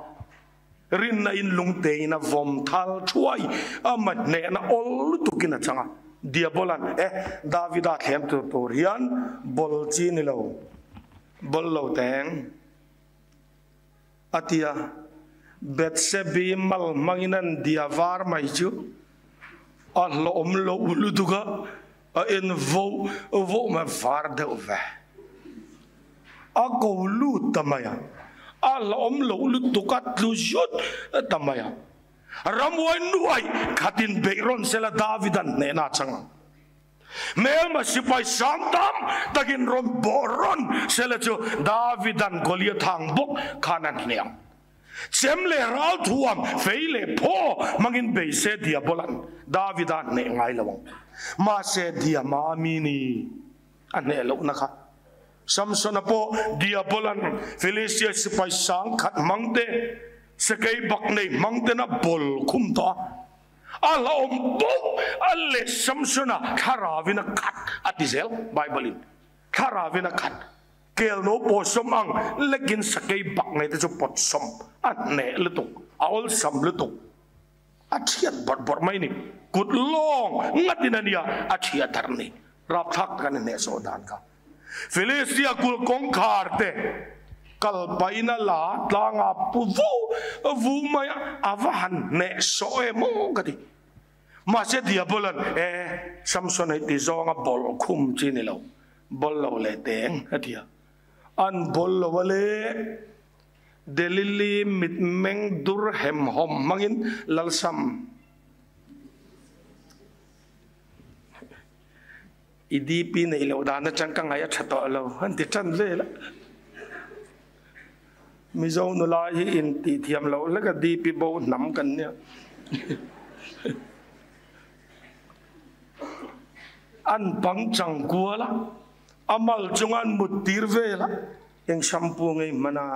rin na in lung te in a vom thal thuai ama hne na ol tukin a changa diabolan e Davida thlem tu tur hian bol chi ni lo bol lo teng atia Betsebi mal manginan diavar mai chu a hlawm lo lutuka a en vo vo ma var deuh ve a ko lut tamaya a hlawm lo lutuka tlu zut tamaya ramwai nuai khatin beiron sela Davidan hne na changa mel ma sipai sang tam takin ron boron sela chu Davidan Goliath hang bok khanan hniang chem le ral thuam fei le pho mangin bei se diabolan Davidan ne ngai lawang ma se diama mi ni a ne lo na kha Samson apo diabolan Philistia sipai sang khat mangte sekei bak nei mangte na bol khum ta a la om bo a le Samsona tharavina khat atizel Bible in tharavina khat kel no po som ang lekin sakei bak nei te chu pot som a ne lutuk a ol sam lutuk a thiat bor bor mai ni kut long ngatin ania a thiat thar ni rap thak kan ne so dan ka Philistia kul kong khar te kalpaina la tlanga pu vu vu mai avahan ne so e mo ka ti ma se diabolan e Samson ai ti zonga bol khum chi ni lo bol lo le teng atia an bol lo wale Delili mit meng dur hem hom mangin lalsam idp nei lo dan na chang ka ngai a thato lo an ti chan ve la mizo nu lai hi in ti thiam lo la ka dp bo nam kan nia an bang chang kuala amal chungan mut tir ve la Eng shampoo nge i hman a?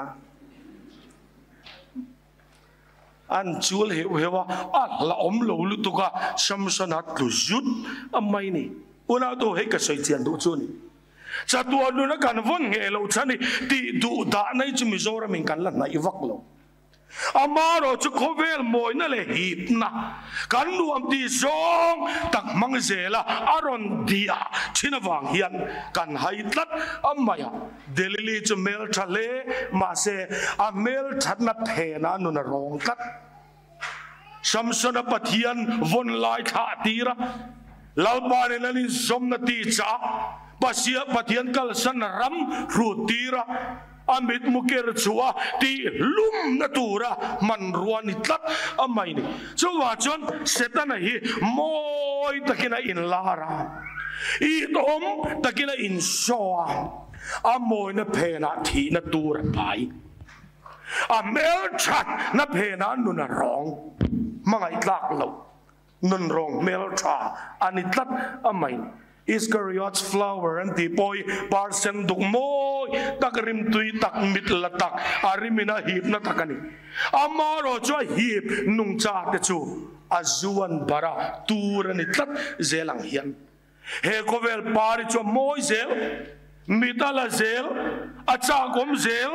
An chul heuh heuh a, a hlauhawm lo lutuk a, Samson-a tlu zut a mai ni. Unautu hei ka sawi chian duh chu a ni. Chatuan nuna kan vawn ngheh loh chhan i tih duh dahna hi chu Mizoramin kan la hnaih vak lo. Amarawh chu khawvel mawina leh hipna kan nuam tih zawng tak hmang zela a rawn diah thin avang hian kan hai tlat a mai a. Delili chu hmel tha hle mahse a hmel thatna phenah nun a rawng tlat. Samsona Pathian vawn lai thlah tir a, Lalpa nen an inzawmna tih chah Pasia Pathian kalsan ram hrut tir a, a mitmu ker chhuah a tih hlumna tura hmanrua ni tlat a mai ni. Chuvah chuan Setana hi mawi takin a inlar a, itawm takin a insaw a, a mawina phenah thihna tur a pai. A hmelthat na phenah nun a rawng hmangaih tlak loh. Nun rawng hmeltha a ni tlat a mai. Iscariot's flower an tih pawh hi par sen duk mawi tak, rimtui tak, mit la tak, a rimin a hipna tak a ni. Amarawh chu a hip nungcha te chu a zuan bar a, tur a ni tlat zel ang hian. He khawvel par hi chu a mawi zel, mit a la zel, a chakawm zel,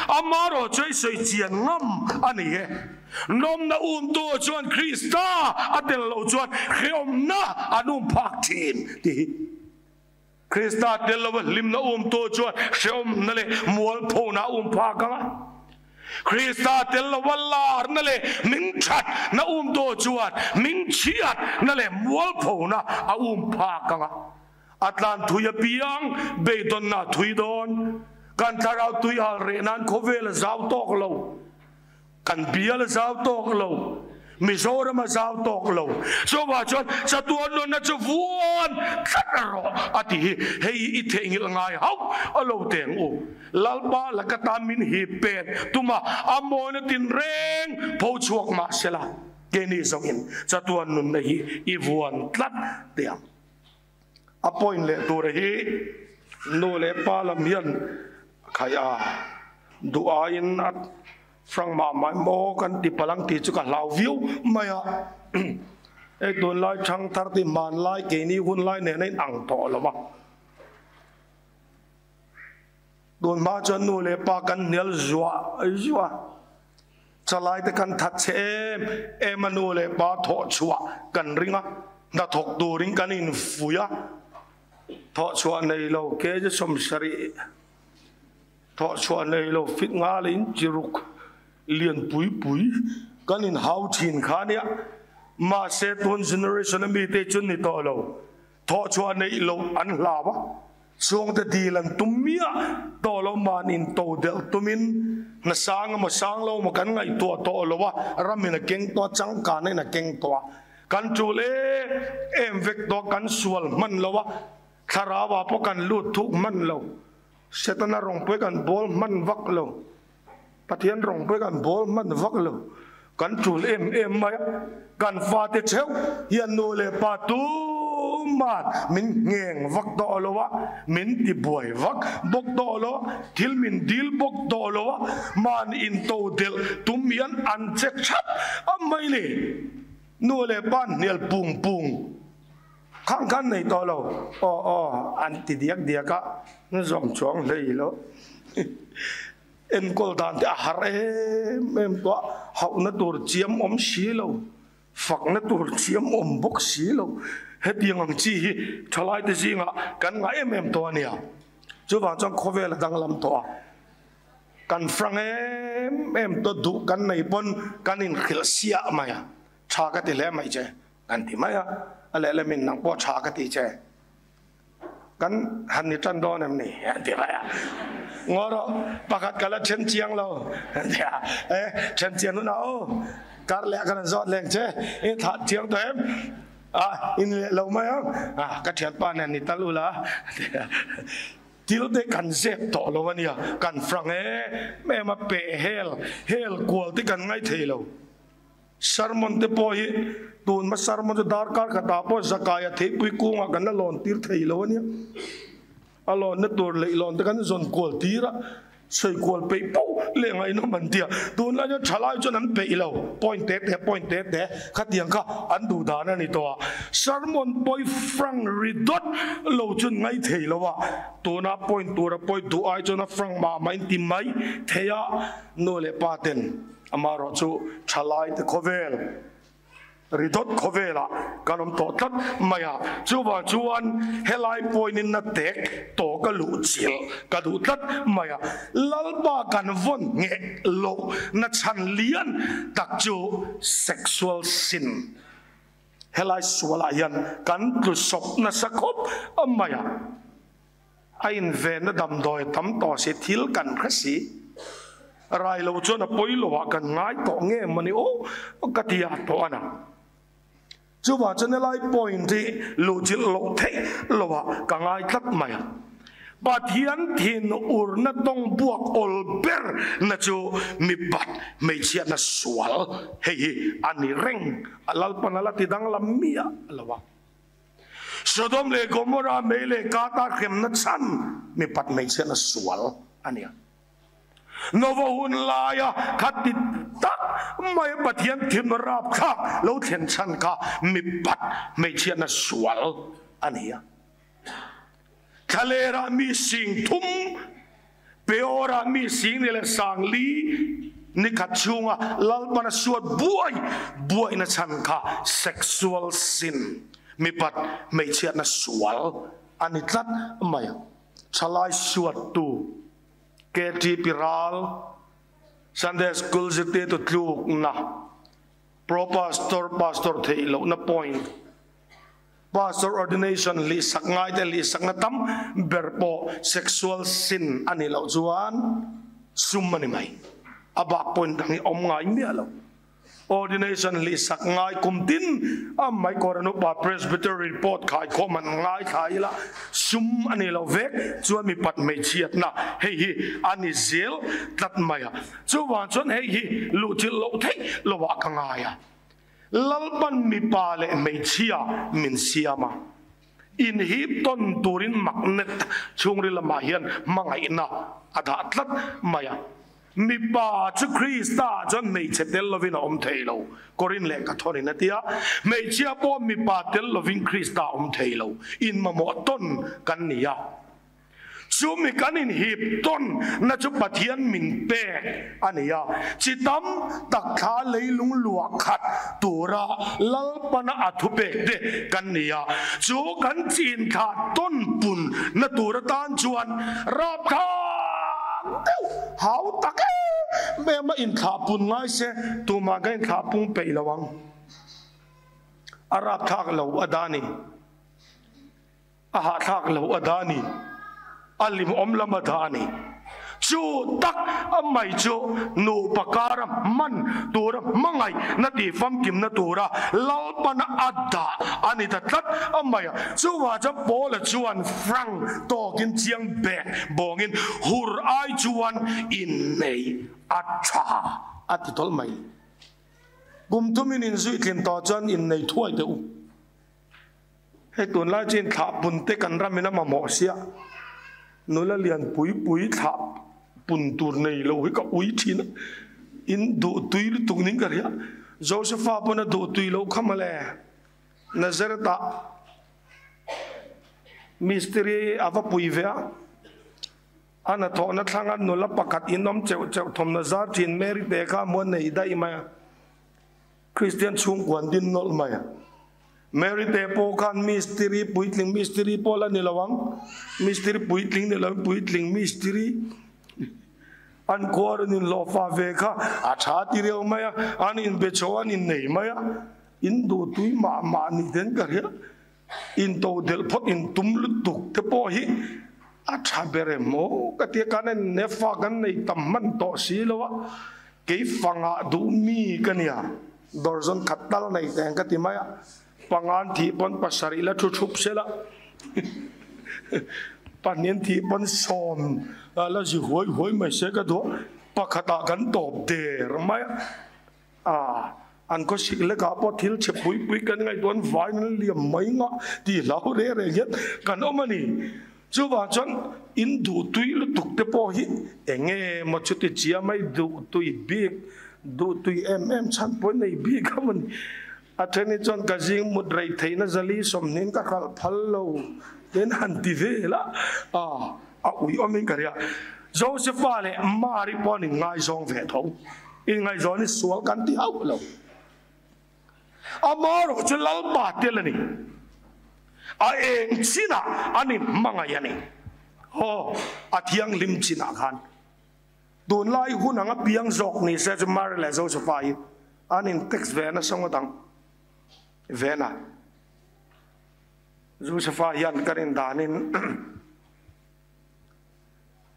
amarawh chu ei sawi chian ngam a ni e. Nawmna umtu chuan Krista a tel loh chuan hrehawmna an um phak thin tih hi. Krista tel lova hlimna umtu chuan hrehawmna leh mualphona a um phak ang a. Krista tel lova larna leh hmingthat na um tawh chuan hmingchhiat na leh mualphona a um phak ang a, a tlan thui apiang beidawnna a thui dawn. Kan thlarau tui hal reh nan khawvel a zau tawk lo, kan bial a zau tawk lo. Mizoram a zau tawk lo. Chuvah chuan chatuan nunna chu vuan tlat rawh a ti hi hei i theihnghilh ngai hauh a lo teng u. Lalpa laka tan min hip pek tuma a mawina tinreng pho chhuak mah sela keini zawngin chatuan nunna hi i vuan tlat teh ang. A point leh tur hi nu leh pa lam hian khaih a duh aiin a Frank mah mah maw kan ti palh ang tih chu ka hlau viau mai a. Hei tunlai thangthar ti hmanlai keini hunlai nen a inang tawh lo va. Tun hma chuan nu leh pa kan hnial zuah zuah a, chalai te kan that chhe em em a nu leh pa thawh chhuah kan ring a, hnathawk turin kan infuih a, thawh chhuah nei lo kg 70. Thawh chhuah nei lo fit nga leh in chi ruk lian pui pui kan in hau thin kha nia. Mahse tun generation a mite chu ni tawh lo. Thawh chhuah neih loh an hlau a, chhungte dil an tum miah tawh lo man in to delh tumin hna sang emaw sang lo emaw kan ngaihtuah tawh lo a, ramin a keng tawh a, changkana in a keng tawh a, kan tul em em vek tawh a, kan sual hman lo a, thlarau ah pawh kan lut thuk hman lo. Setana rawng pawh kan bawl hman vak lo, Pathian rawng pawh kan bawl hman vak lo, kan tul em em mai a, kan fate theuh hian nu leh pa tuman min ngheng vak tawh lo a, min ti buai vak bawk tawh lo a, thil min dil bawk tawh lo a, mahni into delh tum hian an che thap a mai ni, nu leh pa hnial pung pung. Khang khan nei tawh lo. Aw aw an ti diak diak a, na zawm chuang hlei lo. Enkawl dan te a har em em tawh a, hauhna tur chiam awm si lo, fakna tur chiam awm bawk si lo. Hetiang ang chi hi thalai te zingah kan ngah em em tawh a nia. Chuvang chuan khawvel a danglam tawh a, kan frang em em tawh duh kan nei pawn kan inhrilh siah mai a, tha ka ti hle mai che. Kan ti mai a, a lehlamin nang pawh tha ka ti che, kan han ni tan dawn em ni? An ti mai a. Ngaw rawh, pakhat ka la then chiang lo, an ti a. E, then chian hunah aw, kar leh kan han zawt leng che, i thah chiang tawh em? A, in leh lo mai ang, a, ka thianpa nen ni tal ula, an ti a. Thil te kan zep tawh lo a nia, kan frang em em a, peh hel, hel kual te kan ngaih thei lo. Sermon te pawh hi tun hma sermon chu darkar khatah pawh zakaia theipui kungah kan la lawn tir thei lo a nia. A lawnna tur leh lawn te kan zawn kual tir a, Soi kwal pe po le ngai no man tia tun la thalai chon an pe lo point te te point te te khatiang kha an du dan ani to sermon boy frank ridot lo chun ngai thei lo wa tuna point tura point du ai chona frank ma main ti mai theya no le pa ten amaro chu thalai te khovel ridot khovela kanom to tlat maya chuwa chuan helai point in na tek to ka lu chil ka du tlat maya lalba kan von nge lo na chan lian tak chu sexual sin helai suala hian kan tlu sop na sakhop amaya ain ve na dam doi tam to se thil kan khasi rai lo chuan a poilo wa kan ngai to nge mani o katia to ana chu wa chen lai point ti lu chi lo thei lo wa ka ngai tlat mai Pathian thin ur na tong buak ol ber na chu mi pat mei chia na sual hei hi ani reng alal panala ti dang lam mia lawa Sodom le Gomora me le ka ta khem na chan mi pat mei chia na sual ania Nova hun laya khati tak mai Pathian thin rap kha lo thlen chan kha mi pat mei chia na sual ania Thalera mi sing thum peora mi sing le sang li ni khat chunga lalpana suat buai buai na chan kha sexual sin mi pat mei chia na sual ani tlat mai chalai suat tu KT Piral Sunday School zite to tluk na pro pastor pastor thei lo na point pastor ordination li sak ngai te li sak na tam berpo sexual sin ani lo chuan sum ani mai aba point dang om ngai mi alo ordination li sak ngai kum tin a mai koranu pa presbytery report khai kho man ngai thai la sum ani lo vek chuan mi pat mei chiat na hei hi ani zel tlat maya chuwan chuan hei hi lu chil lo thei lo wa ka ngai a lalpan mi pa le mei chia min siama in hip ton turin magnet chungri lama hian mangai na adha tlat maya mi pa chu Krista chuan mei che tel lovin a om thei lo Korin le ka thorin atia mei chia po mi pa tel lovin Krista om thei lo in mamo ton kan nia chu mi kan in hip ton na chu Pathian min pe ania chitam tak tha leilung lua khat tura lalpana athu pe te kan nia chu kan chin tha ton pun na tura tan chuan rap kha teu hau tak e me ma in tha pun ngai se tu ma ga in tha pung pe lawang arap thak lo adani aha thak lo adani alim om lama dhani chu tak amai chu nu pakara man tura mangai na ti fam kim na tura lalpana adda ani ta tlat amai chu wa cha pola chuan frank tokin chiang be bongin hur ai chuan in nei acha ati tol mai gum tumin in zui tlin to chuan in nei thuai te u hei tun lai chin tha pun te kan ramina ma mo sia nula lian pui pui tha pun tur nei lo hi ka ui thin in du tui lu tuk ning ka ria Josepha pona du tui lo khamale Nazareta mystery ava pui ve ana tho na thanga nula pakhat inom cheu cheu thom na zar thin Mary te kha mon nei dai ma Christian chung kwan din nol mai Mary te po khan mystery puitling mystery po la nilawang mystery puitling nilawang puitling mystery an kwarin in lo fa ve kha a tha ti reu maya an in be choan in nei maya in du tui ma ma ni den ka ria in to del phot in tum lu tuk te po hi a tha bere mo ka ti kan ne fa kan nei tam man to si lo wa ke fanga du mi ka nia dorzon khatal nei teng ka ti maya pangan thi pon pasari la thu thup se la panien thi pon som la ji hoi hoi mai se ka do pakhata kan top der mai a an ko sik le ka po thil che pui pui kan ngai don vai nan liam mai nga ti lau re re hian kan omani Chuvang chuan in duh tui lutuk te pawh hi eng nge maw chuti chia mai duh tui bik, duh tui em em chhan pawh nei bik a maw ni. A then hi chuan ka zing mut rei theihna zali sawmhnin ka hralh phal lo ten han ti vel a, a ui awmin ka ria. Josepha leh Mari pawh an inngaizawng ve tho. Inngaihzawn hi sual kan ti hauh lo. Amaherawh chu Lalpa tel a ni. A eng chinah an inhmangaih a ni. Aw, a thianghlim chinah khan. Tunlai hun anga piang zawk ni se chu Mary leh Josepha hi an in text ve nasa ngawt ang. Vena. Josepha hian kan indanin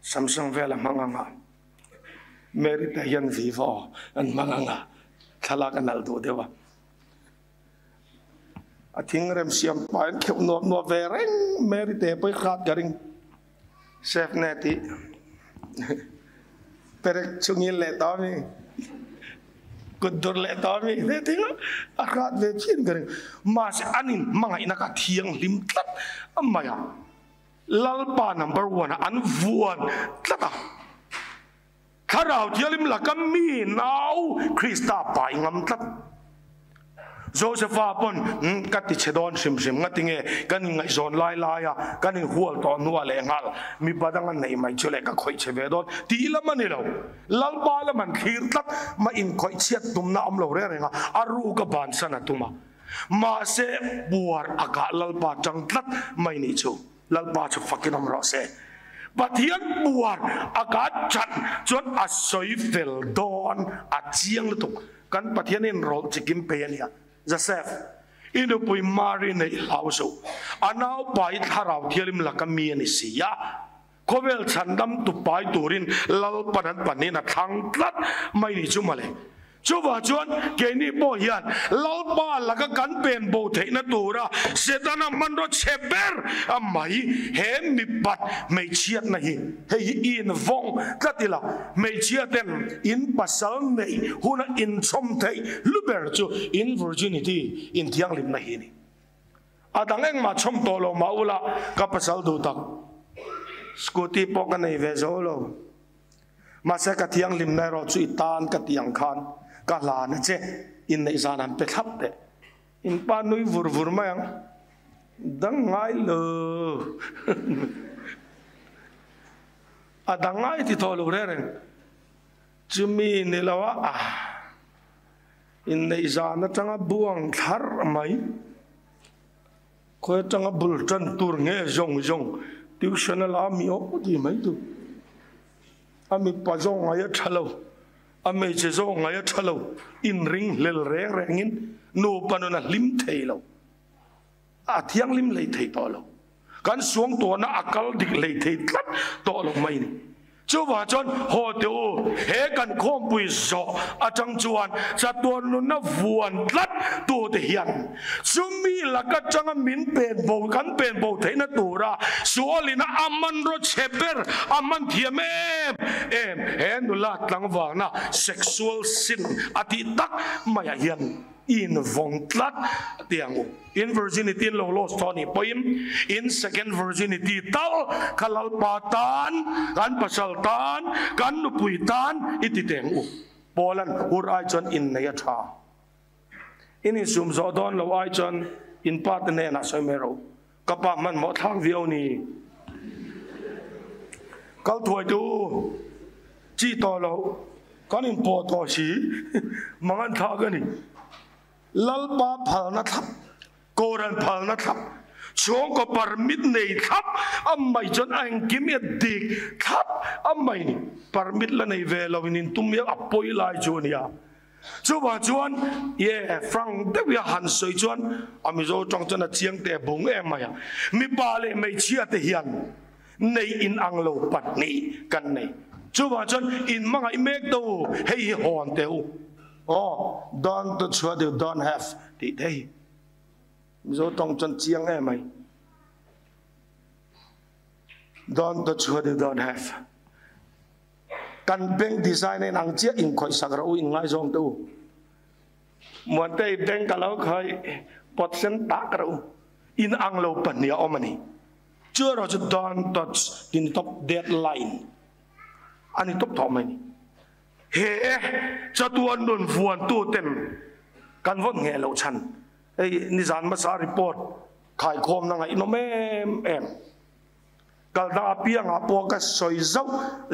Samsung vel a hmang anga, Mary te hian Vivo an hmang anga, thlalak a nalh duh deuh a. A thing rem siam pah in kheuh nuap nuap ve reng, Mary te pawh i hrat ka ring. Save ne tih perek chungin leh tawh ami, kut dur leh tawh ami te thing a hrat ve phian ka ring. Mahse an in hmangaihna kha thianghlim tlat mai a. Lalpa number one ah an vuan tlat a, Thlarau Thianghlim laka mi nau Krista pai ngam tlat. Josepha pawn ka ti chhe dawn hrim hrim nga tinge kan inngaihzawn lai lai a kan inhual tawh hnuah leh nghal mipa dang an neih mai chu leh ka khawih chhe ve dawn tih lam a ni lo. Lalpa lam an thlir tlat mah inkhawih chhiat tumna a awm lo reng reng a, a ruk a bansan a tum a. Mahse, buar a kah Lalpa tang tlat mai nih chu. Lalpa chu fakin awm rawh se. Pathian buar a kah chan chuan a sawi fel dawn a chiang lutuk. Kan Pathian in rawlh chikim pe a nia. Joseph, i nupui Mari neih hlau suh. A naupa i thlarau thialim laka mi a ni si a. Khawvel chhandam tu pai turin Lalpan an panin a thlang tlat mai ni chu mawle. Chuvah chuan keini pawh hian Lalpa laka kan pen bo theihna tura Setana hmanraw chhe ber a mai he mipat hmeichhiatna hi hei hi i invawng tlat ila, hmeichhia ten in pasal neih huna inchhawm theih hlu ber chu in virginity, inthianghlimna hi a ni. A dang engmah chhawm tawh lo mah ula ka pasal duh tak. Scooty pawh ka nei ve zo lo. Mahse ka thianghlimna erawh chu i tan ka tih ang khan ka hlan a che. Inneih zan han pe thlap teh. In pa nui vur vur mai ang. Dang ngai lo. A dang ngai ti tawh lo reng reng. Chumi ni lo a ah. Inneih zan atanga buang thlar mai, khawi atanga bul tan tur nge zawng zawng tuition a la mi awk ti mai tu. A mipa zawng ngai a tha lo, a hmeichhe zawng ngai a tha lo, inring hlel reng rengin nupa nun a hlim thei lo, a thianghlim hlei thei tawh lo. Kan suangtuahna a kal dik hlei thei tlat tawh lo mai ni. Chuvah chuan haw teh u, he kan khawmpui zawh atang chuan chatuan nunna vuan tlat tute hian chumi lak atanga min pen bo, kan pen bo theihna tura sualina a hmanraw chhe ber a hman thiam em em he nula tlangvalna sexual sin a tih tak maiah hian invawng tlat tih ang u. In virginity in lo lost tawh anih pawhin in second virginity tal kha Lalpa tan, kan pasal tan, kan nupui tan i ti teng u. Paula'n hur ai chuan innei a tha. In insum zawh dawn lo ai chuan in pa te hnenah sawi mai rawh u. Ka pa hmanhmawh thlak viau ni. Kal thuai tu chi tawh lo kan inpawh tawh si mangan thlak a ni. Lalpa phalna thlap, Koran phalna thlap, chhungkaw permit nei thlap a mai chuan a engkim i a dik thlap a mai ni. Permit la nei ve lo in intum hi a pawi lai chu a nia. Chuvang chuan ye frank deuh hi a han sawi chuan a Mizo tawng chuan a chiang teh bung em mai a. Mipa leh hmeichhia te hian nei in ang lo pahnih kan nei. Chuvang chuan in hmangaih mek te u, hei hi hawn teh u. Aw, don't touch what you don't have tih te hi Mizo tawng chuan chiang em mai. Don't touch what you don't have. Kan bank design a inang chiah inkhawih sak rawh u inngaizawng te u. Muantei bank a lo khawih pawt sen tak rawh u. Inang lo pahnih a awm a ni. Chu erawh chu don't touch tih ni tawp deadline a ni tawp tawh mai ni. He chatuan nun vuantu ten kan vawn ngheh loh chhan hei nizan hmasa report khaikhawmna ngaihnawm em em. Kal dang apiangah pawh ka sawi zauh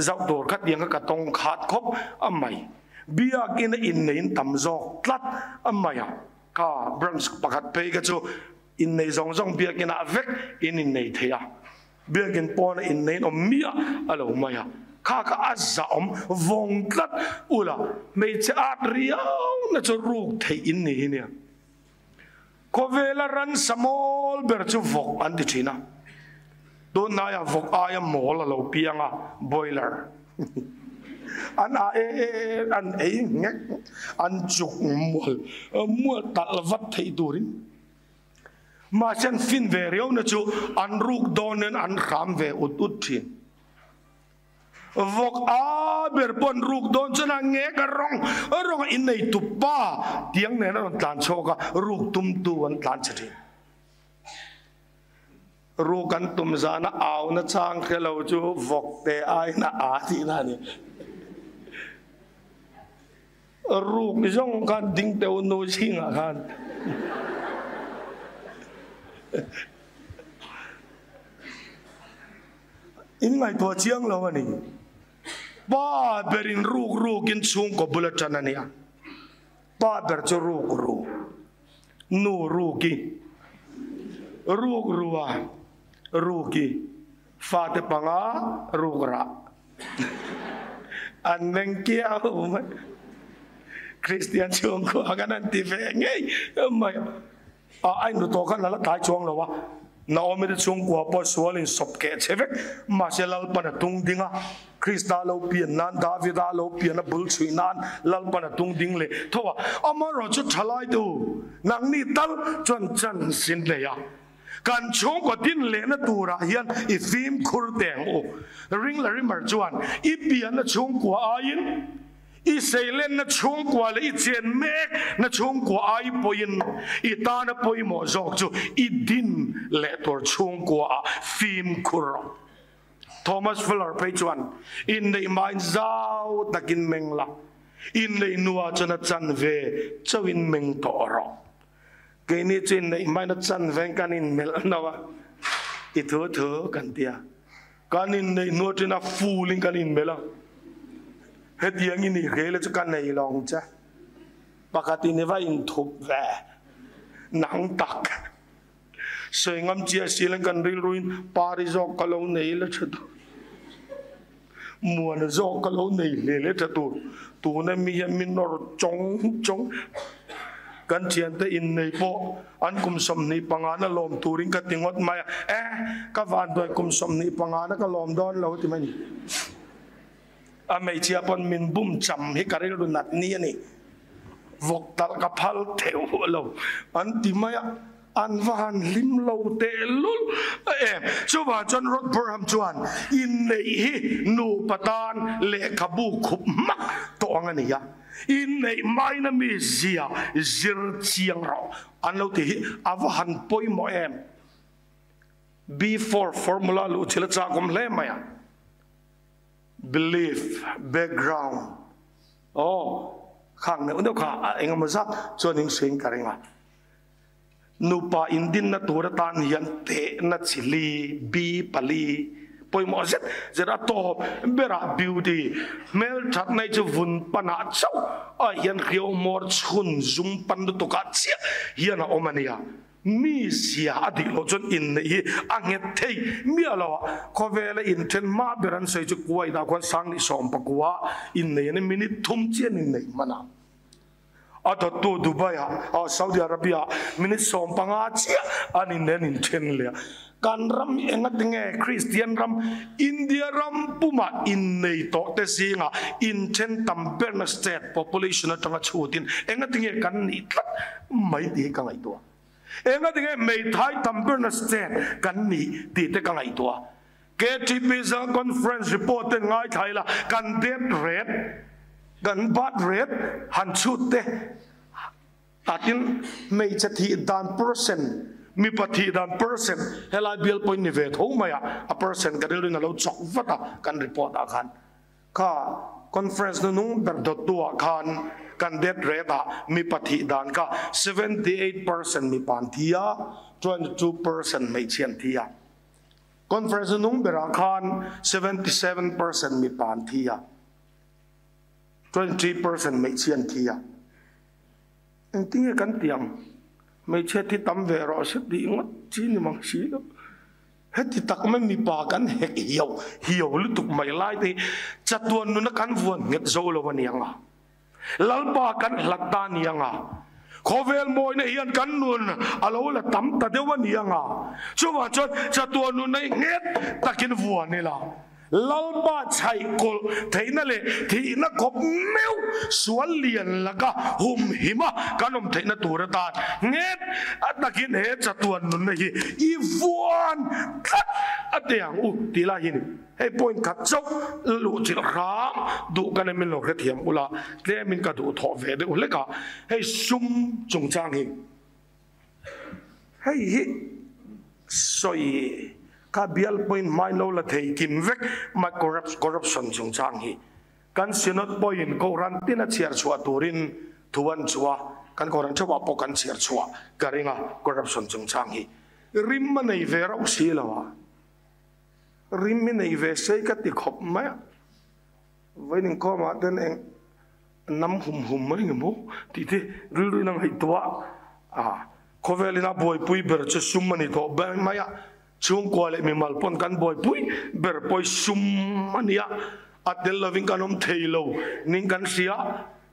zauh tur kha tiang kha ka tawng khat khawp a mai. Biakina inneiin tam zawk tlat a mai a, kha branch pakhat phei kha chu innei zawng zawng biakinah vek in innei thei a, biakin pawna inneiin awm miah a lo mai a, kha kha a zahawm vawng tlat ula hmeichhe at riau na chu ruk theih in ni hi nia. Khawvela ransa mawl ber chu vawk an ti thin a, tunhnaiah vawk aia mawl a lo piang a, boiler an a e e e an ei nghek an chuk mual mual talh vat theih turin. Mahse an fin ve riauna chu an ruk dawnin an hram ve ut ut thin. Vawk a ber pawh an ruk dawn chuan a ngek a rawng rawng a innei tu pa tiang nen a rawn tlan chhuak a, ruk tum tu an tlan chhe thin. Ruk an tum zana au na chang hre lo chu vawk te aiin a a tihna a ni. Ruk zawng khan ding teuh nu zingah khan In ngaihtuah chiang lo a ni. Pa berin ruk rukin chhungkaw bul a tan a nia. Pa ber chu ruk ru, nu ruki, ruk rua, ruki, fate panga ruk rah. An meng kiau mai. Kristian chhungkua kan han ti ve ngei mai. A a inru tawh khan a la tlai chuang lo a, Naomi te chhungkua pawh sual in sawp keh che vek, mahse Lalpan a tung ding a, Krista lo pian nan, Davida lo pian a bul chhuih nan Lalpan a tung ding leh tho a, amaherawh chu thalai te u, nangni tal chuan chance in nei a, kan chhungkaw din lehna turah hian i fimkhur teh ang u. Ring Larimer chuan i pianna chhungkua aiin, I seilenna chhungkua leh i chen mek na chhungkua ai pawhin i tana pawimawh zawk chu i din leh tur chhungkua ah fimkhur rawh. Thomas Fuller phei chuan, Inneih hmain zau takin meng la, inneih nuah chuan a chanve chauhin meng tawh rawh. Keini chu inneih hmain a chanve kan inmelh no a, i thu thu kan ti a. Kan inneih hnu aṭin a full in kan inmelh a, hetiang i nih hrel chu ka nei lo ang che, pakhat in i va inthup ve nang tak sawi ngam chiah si leng kan rilru in pari zawk ka lo nei la ṭha tur, muana zawk ka lo nei hle le ṭha tur, tuna mi hian mi nawr chawng chawng. Kan thiante innei pawh an kum 25 na lawm turin ka ti ngawt mai a, eh ka vanduai kum 25 na ka lawm dawn lo ti mai ni. A hmeichhia pawn min bum cham hi ka rilru nat ni a ni. Vawk talh ka phal theuh lo an ti mai a, an va han hlim lo tehlul em. Chuvang chuan Rod Burham chuan inneih hi nupa tan lehkhabu khup hmak tawh ang a ni a. Inneih maina mi zia zir chiang rawh an lo ti hi a va han pawimawh em? B4 formula luh thil a chak awm hle mai a. Belief, background, aw khang neuh neuh kha a engemaw zat chuan in hriain ka ring a. Nupa indinna tur atan hian tehna chi li, bi pali, pawimawh zet zet a tawp berah beauty, hmelthatna hi chu vun panah chauh ah hian hriau hmawr chhun zum pan lutukah chiah hian a awm a nia. Mi zia a dik loh chuan inneih hi a nghet thei miah lo a, khawvela inthen hma ber an sawi chu Kuwait-ah khuan Sangni 19 inneih an minute thum chiah an inneih hman a. A dawttu Dubai-ah, Saudi Arabia-ah minute 15 chiah an in an inthen leh a. Kan ram engatinge Kristian ram, India ram pumah innei tawh te zingah inthen tam berna state population atanga chhutin engatinge kan nih tlat mai tih hi ka ngaihtuah. Engatinge hmeithai tam berna state kan nih tih te ka ngaihtuah. KTP Zang Conference report ten ngaithla ila kan death rate, kan birth rate han chhut te takin hmeichhe thih dan percent Mi pathi dan percent helai bial point ni ve tho maya a percent ka rilru na lo chok vata kan report a khan kha conference nu nung ber dot tua khan kan death rate a mi pathi dan ka 78% mi pan thia 22% mai chian thia conference nung ber a khan 77% mi pan thia 23% mai chian thia eng tinge kan tiang mai che thi tam ve ro se di ngot chi ni mang si lo heti tak mai mi pa kan hek hiau hiau lutuk mai lai te chatuan nu na kan vuan nget zo lo anianga lalpa kan hlat ta nianga khovel moi na hian kan nun alo la tam ta dewa nianga chuwa chuan chatuan nu nei nget takin vuan ni la lalpa chai kol theina le thi na khop meu sual lian laka hum hima kanom theina tur ta nget atakin he chatuan nun na hi i vuan tlat ateang u tila hin hei point khat chok lu chi ram du kan min lo khe thiam ula tle min ka du tho ve de uleka hei sum chung chang hi hei hi soi ka bial point mai lo la thei kim vek ma corruption chung chang hi kan synod point ko ran tin a chiar chua turin thuan chua kan koran chawa po kan chiar chua karinga corruption chung chang hi rim ma nei ve rau si lawa rim mi nei ve sei ka ti khop mai veinin ko ma ten eng nam hum hum mai nge mo ti te ril ri nang hei tua a khovelina boi pui ber chu sum mani to ba maya chung kwa le mi mal pon kan boi pui ber poi sum mania atel loving kanom theilo ning kan sia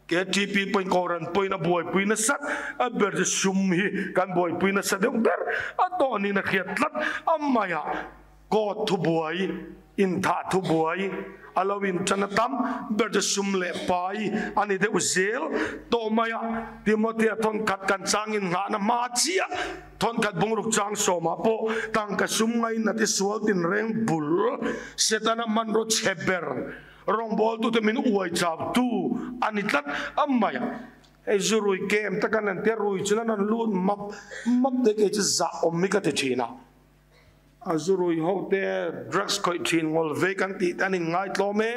KTP point koran point na boi pui na sat a ber sum hi kan boi pui na sat ber a to ni na khiat tlat amaya ko thu buai in tha thu buai alawin chanatam ber sum le pai ani de uzel to maya Timothea thon khat kan changin nga na ma chia thon khat bungruk chang soma po tang ka sum ngai na ti sual tin reng bul setana man ro cheber rong bol tu te min uai chap tu ani tlat amaya ei zurui kem takan an te rui chunan an lut map map te ke chi za om mi ka te thina azurui ho te drugs khoi thin ngol ve kan ti anin ngai tlome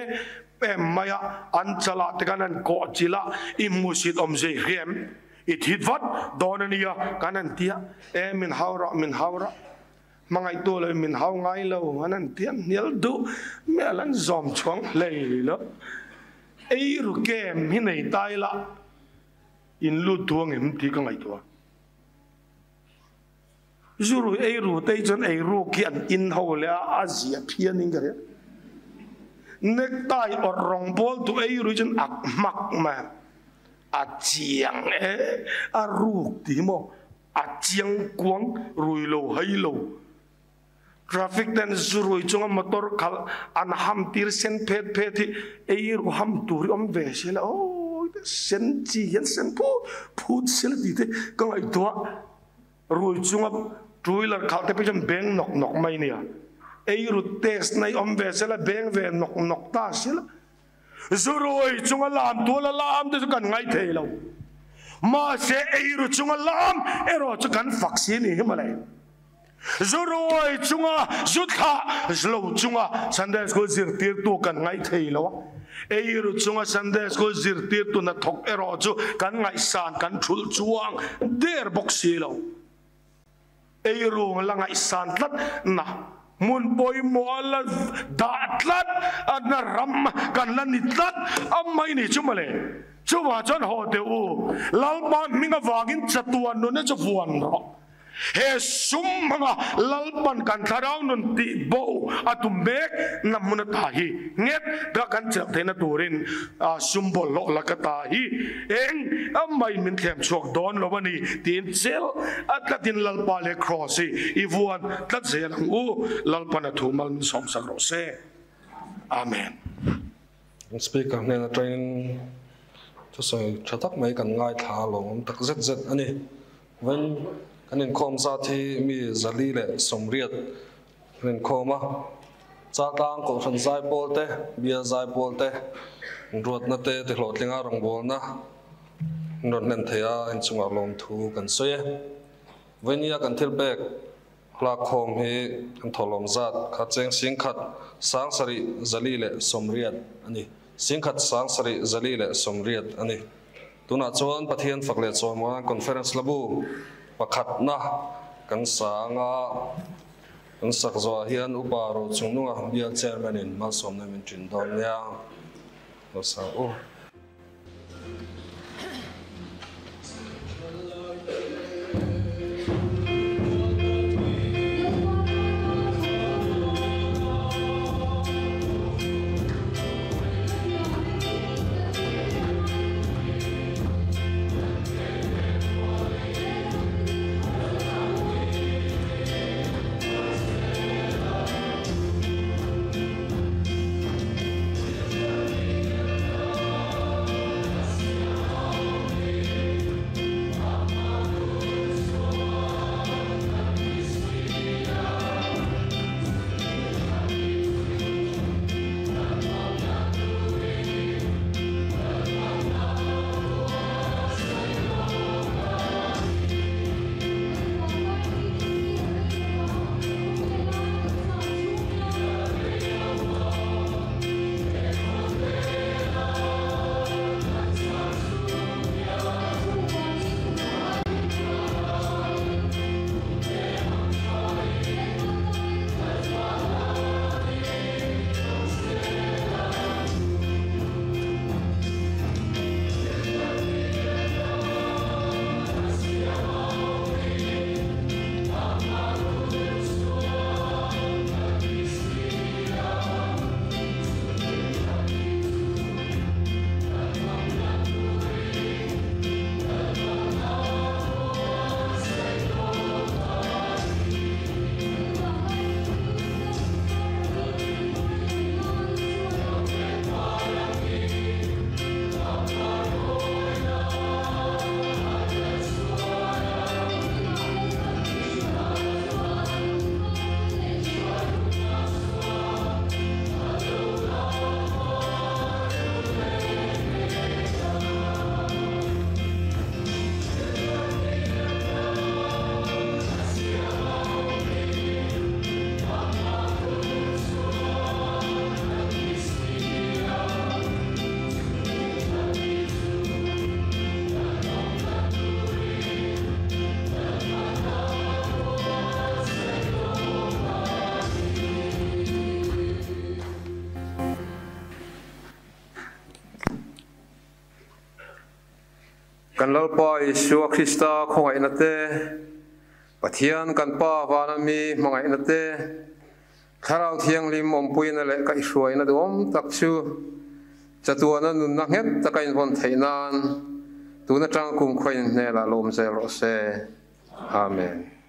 em maya an chala te kan an ko chila i musit om je rem i thit vat donania kan an tia e min haura mangai to le min hau ngai lo an tian nial du me lan zom chuang lei lo ei ru kem hi nei tai la in lu tuang em ti ka ngai tua zuru ei ru te chon ei ru ki an in ho le a zia phian ning gare necktie or rong bol tu ei ru chon ak mak ma a chiang e a ruk ti mo a chiang kuang rui lo hai lo traffic ten zurui chunga motor khal an ham tir sen phet phet hi ei ru ham tur om ve se la o sen chi hian sen phu phu se la ti te ka ngai tua rui chunga two wheeler khal te pe beng nok nok mai nia ei ru test nai om ve se la beng ve nok nok ta se la zurui chunga lam tu la lam te chu kan ngai thei lo ma se ei ru chunga lam ero chu kan vaccine hi malai zurui chunga zutha zlo chunga Sunday school zir tir tu kan ngai thei lo ei ru chunga Sunday school zir tir tu na thok ero chu kan ngai san kan thul chuang der bok si lo ei ru la ngai san tlat na mun poi mo la da tlat na ram kan la ni tlat amai ni chumale chuwa chon ho te u lalpa minga wangin chatuan no ne chu vuan ro he sum manga lalpan kan tharau nun ti bo atum mek namuna ta hi nget da kan chak theina turin sum bol lo lakata hi eng amai min thlem chuak don lo bani tin chel atlatin lalpa le cross hi ivuan tlat zelang u lalpan athu mal min som sak ro se amen. Speaker ne na train chu soi thatak mai kan ngai tha longom tak zet zet ani ven kanin khom za thi mi zali le somriat ren khoma cha tang ko than zai pol te bia zai pol te ruat na te te hlotlinga rong bol na ron nen theya in chunga lom thu kan soye. Venia kan thil pek hla khom hi kan tholom zat kha cheng sing khat sang sari zali le somriat ani sing khat sang sari zali le somriat ani tuna chuan Pathian fakle chawma conference labu pakhat na kan sanga kan sak zo hian upa ro chungnunga bial chairman in malsom na min thin don nia lo sa u. Kan lalpa Isua Krista khongai na te Pathian kan pa vanami mangai na te tharau thiang lim ompui na le ka hruai na duam tak chu chatuana nun na nget takain von theinan tuna tang kum khoin hne la lom zel ro se. Amen.